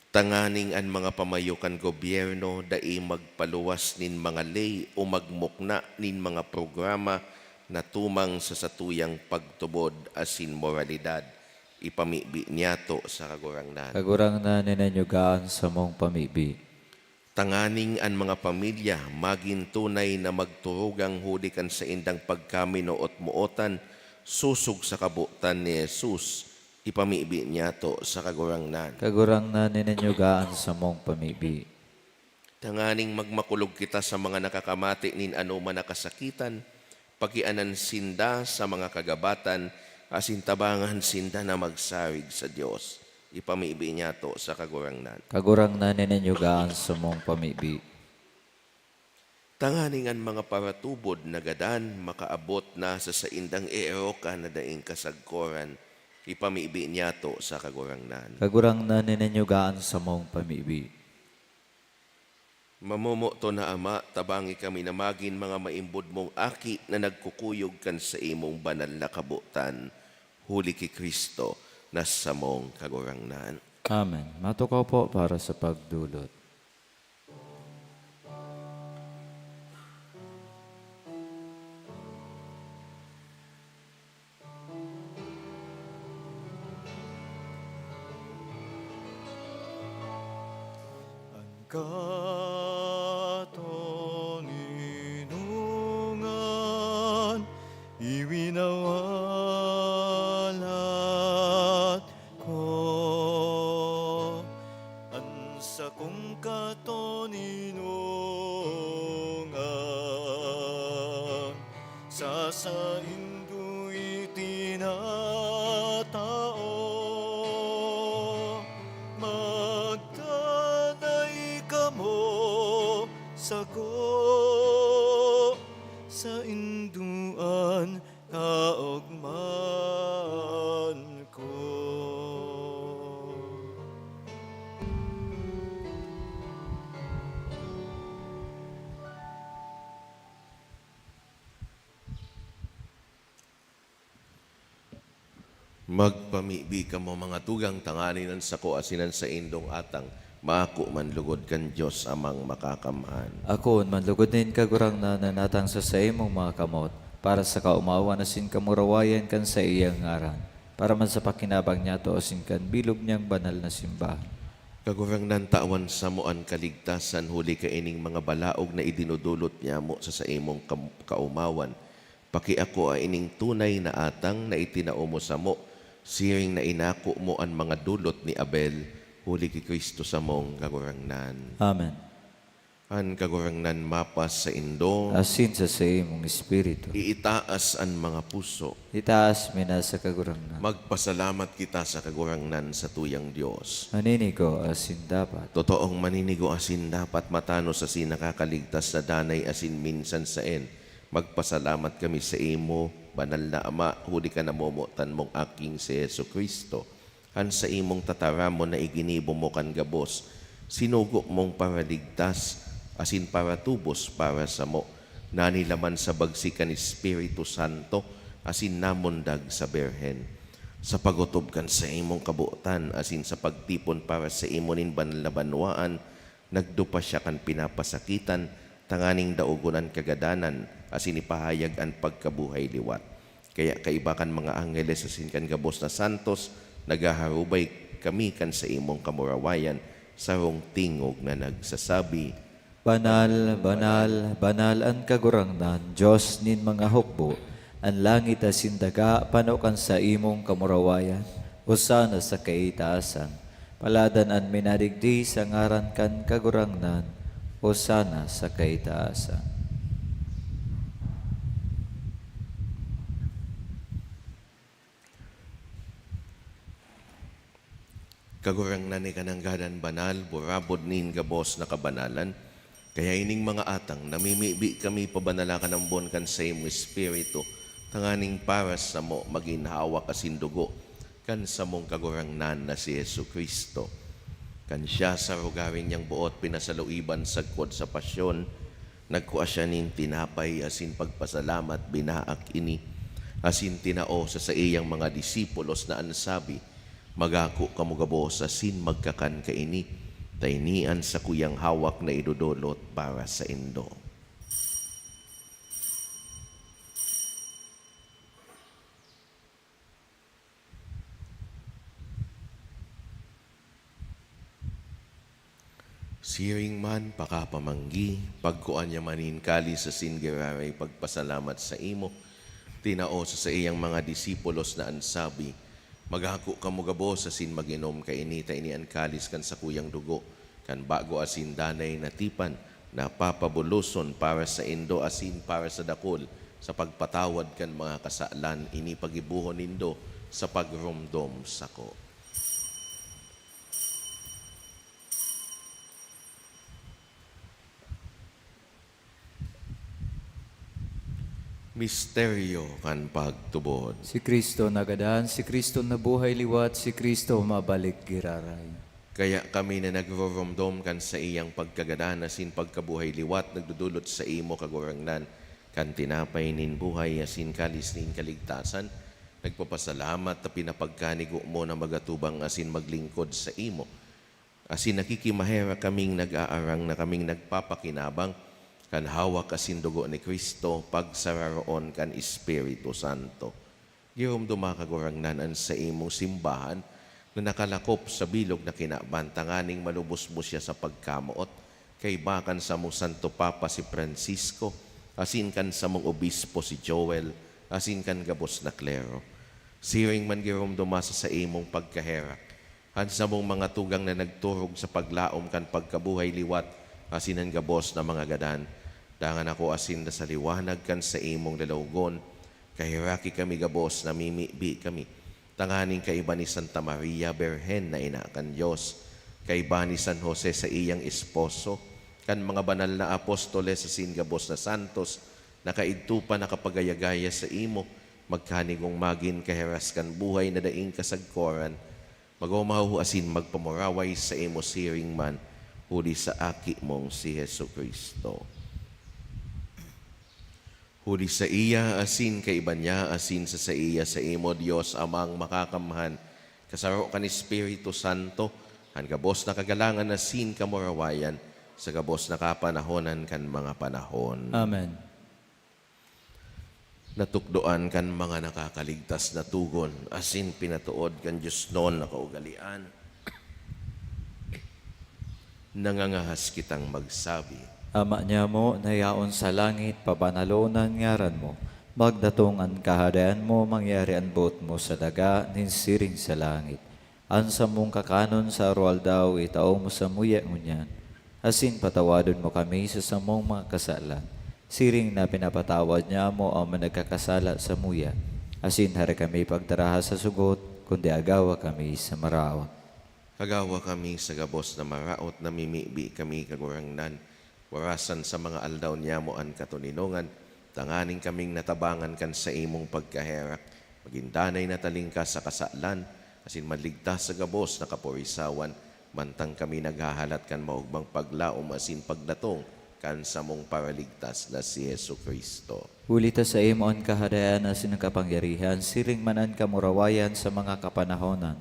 Tanganing an mga pamayo kan gobyerno dai magpaluwas nin mga ley o magmukna nin mga programa na tumang sa satuyang pagtubod asin moralidad, ipamibi niyato sa Kagurangnan. Kagurangnan, hinanyuga an samong pamibi. Tanganing an mga pamilya magin tunay na magturugang huli kan saindang pagkaminoot-mootan, sosog sa kabotan ni Jesus, ipamibi niyato sa Kagurangnan. Kagurangnan, hinanyuga an samong pamibi. Tanganing magmakulog kita sa mga nakakamati nin anoman na kasakitan, pakianan sinda sa mga kagabatan, asin tabangan sinda na magsarig sa Dios. Ipamibi niyato sa Kagurangnan. Kagurangnan, hinanyuga an samong pamibi. Tanganing an mga paratubod na gadan makaabot na sa saindang eerokan na daing kasagkoran, ipamibi niyato sa Kagurangnan. Kagurangnan, hinanyuga an samong pamibi. Mamomoton na Ama, tabangi kami na magin mga maimbod mong aki na nagkukuyog kan saimong banal na kabotan, huli ki Cristo na samong Kagurangnan. Amen. Matukaw po para sa pagdulot. Katoninongan, iwinawalat ko an sakong katoninongan, sa saindo itinatao. Magdanay kamo sako, saindo an kaogmahan ko. Magpamibi kamo, mga tugang, tanganing an sako asin an saindong atang maako man lugod kan Dios Amang Makakamhan. Akoon man lugod nin Kagurangnan an atang sa saimong mga kamot, para sa kaomawan asin kamurawayan kan saiyang ngaran, para man sa pakinabang niyato asin kan bilog niyang banal na simbahan. Kagurangnan, tawan samo an kaligtasan huli kaining mga balaog na idinodolot niyamo sa saimong kam-, kaomawan. Pakiakoa ining tunay na atang na itinao mo samo, siring na inako mo an mga dolot ni Abel, huli ki Cristo samong Kagurangnan. Amen. An Kagurangnan mapasaindo. Asin sa saimong espiritu. Iitaas an mga puso. Itaas mi na sa Kagurangnan. Magpasalamat kita sa Kagurangnan, satuyang Dios. Maninigo asin dapat. Totoong maninigo asin dapat, matanos asin nakakaligtas sa danay asin minsan saen. Magpasalamat kami saimo, Banal na Ama, huli kan namomotan mong Aking si Jesu-Cristo. An saimong tataramon na iginibo mo kan gabos, sinugo mong paraligtas asin paratubos para samo, nanilaman sa bagsik kan Espiritu Santo asin namundag sa Birhen. Sa pag-otob kan saimong kabotan asin sa pagtipon para saimo nin banal na banwaan, nagdupa siya kan pinapasakitan, tanganing daogon an kagadanan asin ipahayag an pagkabuhay liwat. Kaya kaiba kan mga angheles asin kan gabos na santos, naghaharubay kami kan saimong kamurawayan, sarong tingog na nagsasabi, "Banal, banal, banal an Kagurangnan, Dios nin mga hukbo. An langit asin daga pano kan saimong kamurawayan. Hosana sa kaitaasan. Paladan an minadigdi sa ngaran kan Kagurangnan. Hosana sa kaitaasan." Kagurangnan, ika nanggad an banal, burabod nin gabos na kabanalan. Kaya ining mga atang, namimibi kami, pabanala kan ambon kan saimong Espiritu, tanganing para samo magin hawak asin dugo kan samong Kagurangnan na si Jesu-Cristo. Kan siya sa rogaring niyang boot pinasaluiban sagkod sa pasyon, nagkua siya nin tinapay asin pagpasalamat, binaak ini, asin tinao sa saiyang mga disipulos na an sabi, "Magako kamo gabos asin magkakan kaini, ta ini an sakuyang hawak na idodolot para saindo." Siring man pakapamanggi, pagkua niya man nin kalis asin giraray pagpasalamat saimo, tinao sa saiyang mga disipulos na an sabi, "Magako kamo gabos asin mag-inom kaini, ta ini an kalis kan sakuyang dugo, kan bago asin danay na tipan, na papabuloson para saindo asin para sa dakul, sa pagpatawad kan mga kasalan. Ini pagibohon nindo sa pagromdom sako." Misteryo kan pagtubod. Si Cristo nagadan, si Cristo nabuhay liwat, si Cristo mabalik giraray. Kaya kami na nagroromdom kan saiyang pagkagadan asin pagkabuhay liwat, nagdodolot saimo, Kagurangnan, kan tinapay nin buhay asin kalis nin kaligtasan, nagpapasalamat ta pinapagkanigo mo na magatubang asin maglingkod saimo. Asin nakikimaherak kaming nag-aarang na kaming nagpapakinabang kan hawak asin dugo ni Cristo, pagsararoon kan Espiritu Santo. Giromdoma, Kagurangnan, an saimong simbahan, nakalakop sa bilog na kinaban, tanganing malubos mo siya sa pagkamoot, kaiba kan samong Santo Papa si Francisco, asin kan samong obispo si Joel, asin kan gabos na klero. Siring man giromdoma sa saimong pagkaherak, an samong mga tugang na nagturog sa paglaom kan pagkabuhay liwat asin an gabos na mga gadan. Dangan ako asin sa liwanag kan saimong lalawogon, kaheraki kami gabos, namimibi kami, tanganing kaiba ni Santa Maria Birhen na ina kan Dios, kaiba ni San Jose sa iyang esposo, kan mga banal na apostoles asin gabos na santos na kaidto pa nakapagayagaya sa imo, magkanigong magin kaheras kan buhay na daing kasagkoran, magomaw asin magpamuraway sa imo siring man, huli sa Aki mong si Jesu-Cristo. Huli saiya, asin kaiba niya, asin sa saiya, sa imo, Dios Amang Makakamhan, kasaro kan Espiritu Santo, an gabos na kagalangan asin kamurawayan, sa gabos na kapanahonan kan mga panahon. Amen. Natukdoan kan mga nakakaligtas na togon, asin pinatood kan diosnon na kaugalean, nangangahas kitang magsabi, Ama niamo na yaon sa langit, pabanalon an ngaran mo. Magdatong an Kahadean mo, mangyari an boot mo sa daga nin siring sa langit. An samong kakanon sa aroaldaw itao mo samuya ngunyan, asin patawadon mo kami sa samong mga kasalan, siring na pinapatawad niamo an mga nagkakasala samuya. Asin hare kami pagdaraha sa sugot, kundi agawa kami sa maraot. Agawa kami sa gabos na maraot, namimibi kami, Kagurangnan, warasan sa mga aldaw niyamo an katoninongan, tanganing kaming natabangan kan saimong pagkaherak, magin danay na talingkas sa kasalan, asin maligtas sa gabos na kaporisawan, mantang kami naghahalat kan maogmang paglaom asin pagdatong kan samong Paraligtas na si Jesu-Cristo. Huli ta saimo an Kahadean asin an kapangyarihan, siring man an kamurawayan sa mga kapanahonan.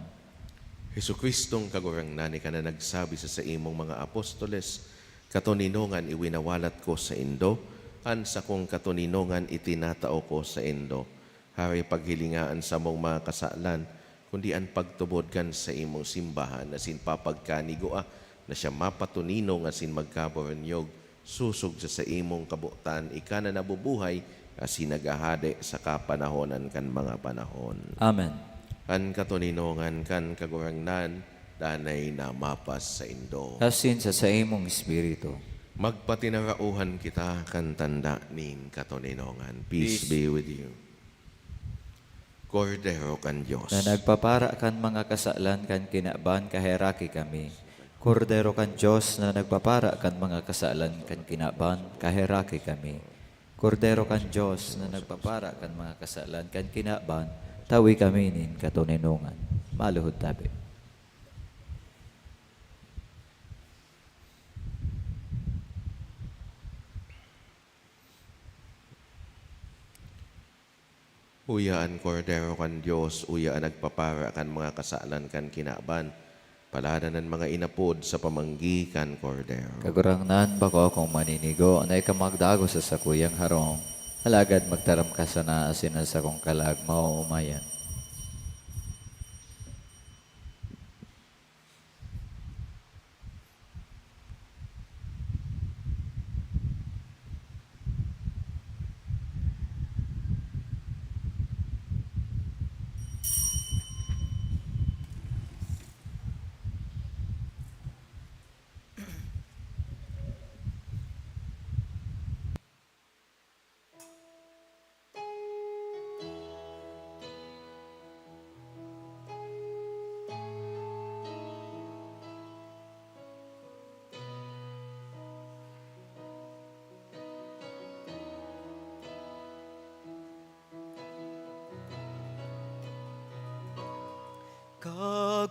Jesu-Cristong Kagurangnan, ika na nagsabi sa saimong mga apostoles, "Katoninongan iwinawalat ko saindo, an sakong katoninongan itinatao ko saindo." Hare paghilinga an samong mga kasalan, kundi an pagtubod kan saimong simbahan, asin papagkanigua na siya mapatoninong asin magkaboronyog, sosog sa saimong kabotan, ika na nabubuhay asin naghahade sa kapanahonan kan mga panahon. Amen. An katoninongan kan Kagurangnan danay na mapasaindo. Asin sa saimong espiritu. Magpatinarauhan kita kan tanda nin katoninongan. Peace Peace. be with you. Kordero kan Dios. Na nagpapara kan mga kasalan kan kinaban, kaheraki kami. Kordero kan Dios na nagpapara kan mga kasalan kan kinaban, kaheraki kami. Kordero kan Dios na nagpapara kan mga kasalan kan kinaban, tawi kami nin katoninongan. Maluhod tabi. Uya an Kordero kan Dios, uya an nagpapara kan mga kasalan kan kinaban. Paladan an mga inapod sa pamanggi kan Kordero. Kagurangnan, bako akong maninigo na ika magdagos sa sakuyang harong, alagad magtaram ka sana asin an sakong kalag maoomayan.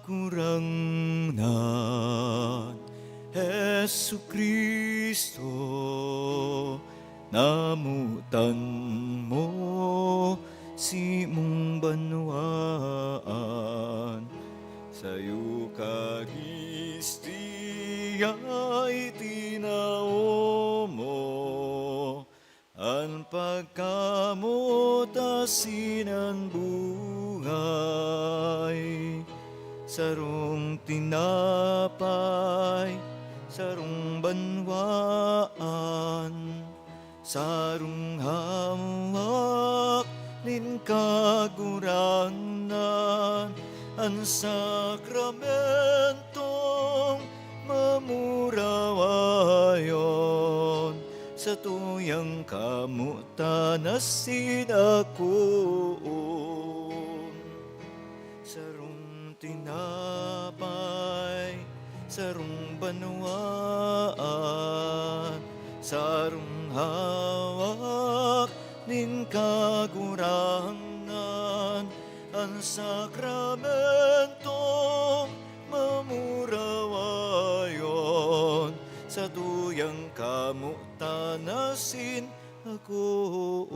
Kagurangnan Jesu-Cristo, namotan mo simong banwaan, sayo kagistiya itinao mo an pagkamoot asin an buhay. Sarong tinapay, sarong banwaan, sarong hawak nin Kagurangnan, an sakramentong mamurawayon, satuyang kamotan asin akoon. Sarong tinapay, sarong banwaan, sarong hawak nin Kagurangnan, an sakramentong mamurawayon, satuyang kamotan asin akoon.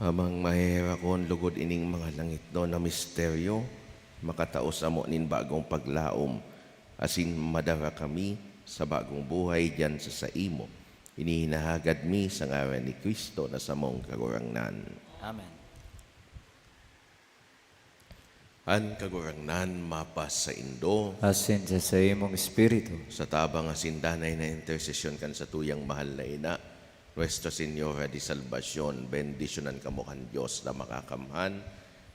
Amang maheherakon logod ining mga langitnon na misteryo, makatao samo nin bagong paglaom, asin madara kami sa bagong buhay diyan sa saimo. Ini hinahagad mi sa ngaran ni Cristo na samong Kagurangnan. Amen. An Kagurangnan mapasaindo. Asin sa saimong espiritu. Sa tabang asin danay na intersesyon kan satuyang mahal na Ina, Nuestra Señora de Salvacion, bendisyonan kamo kan Dios na Makakamhan,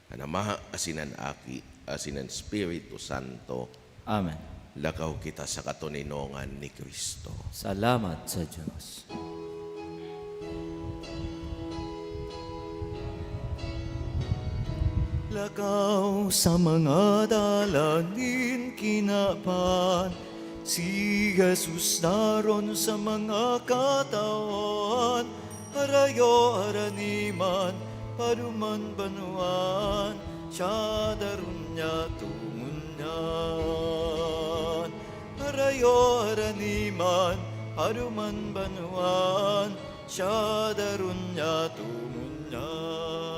an Ama, asin an Aki, asin an Espiritu Santo. Amen. Lakaw kita sa katoninongan ni Cristo. Salamat sa Dios. Lakaw sa mga dalan nin kinaban, si Jesus daron sa mga katawan, harayo harani man, paduman banwaan, siya daron niya tumunyan. Harayo harani man, paduman banwaan, siya daron niya tumunyan.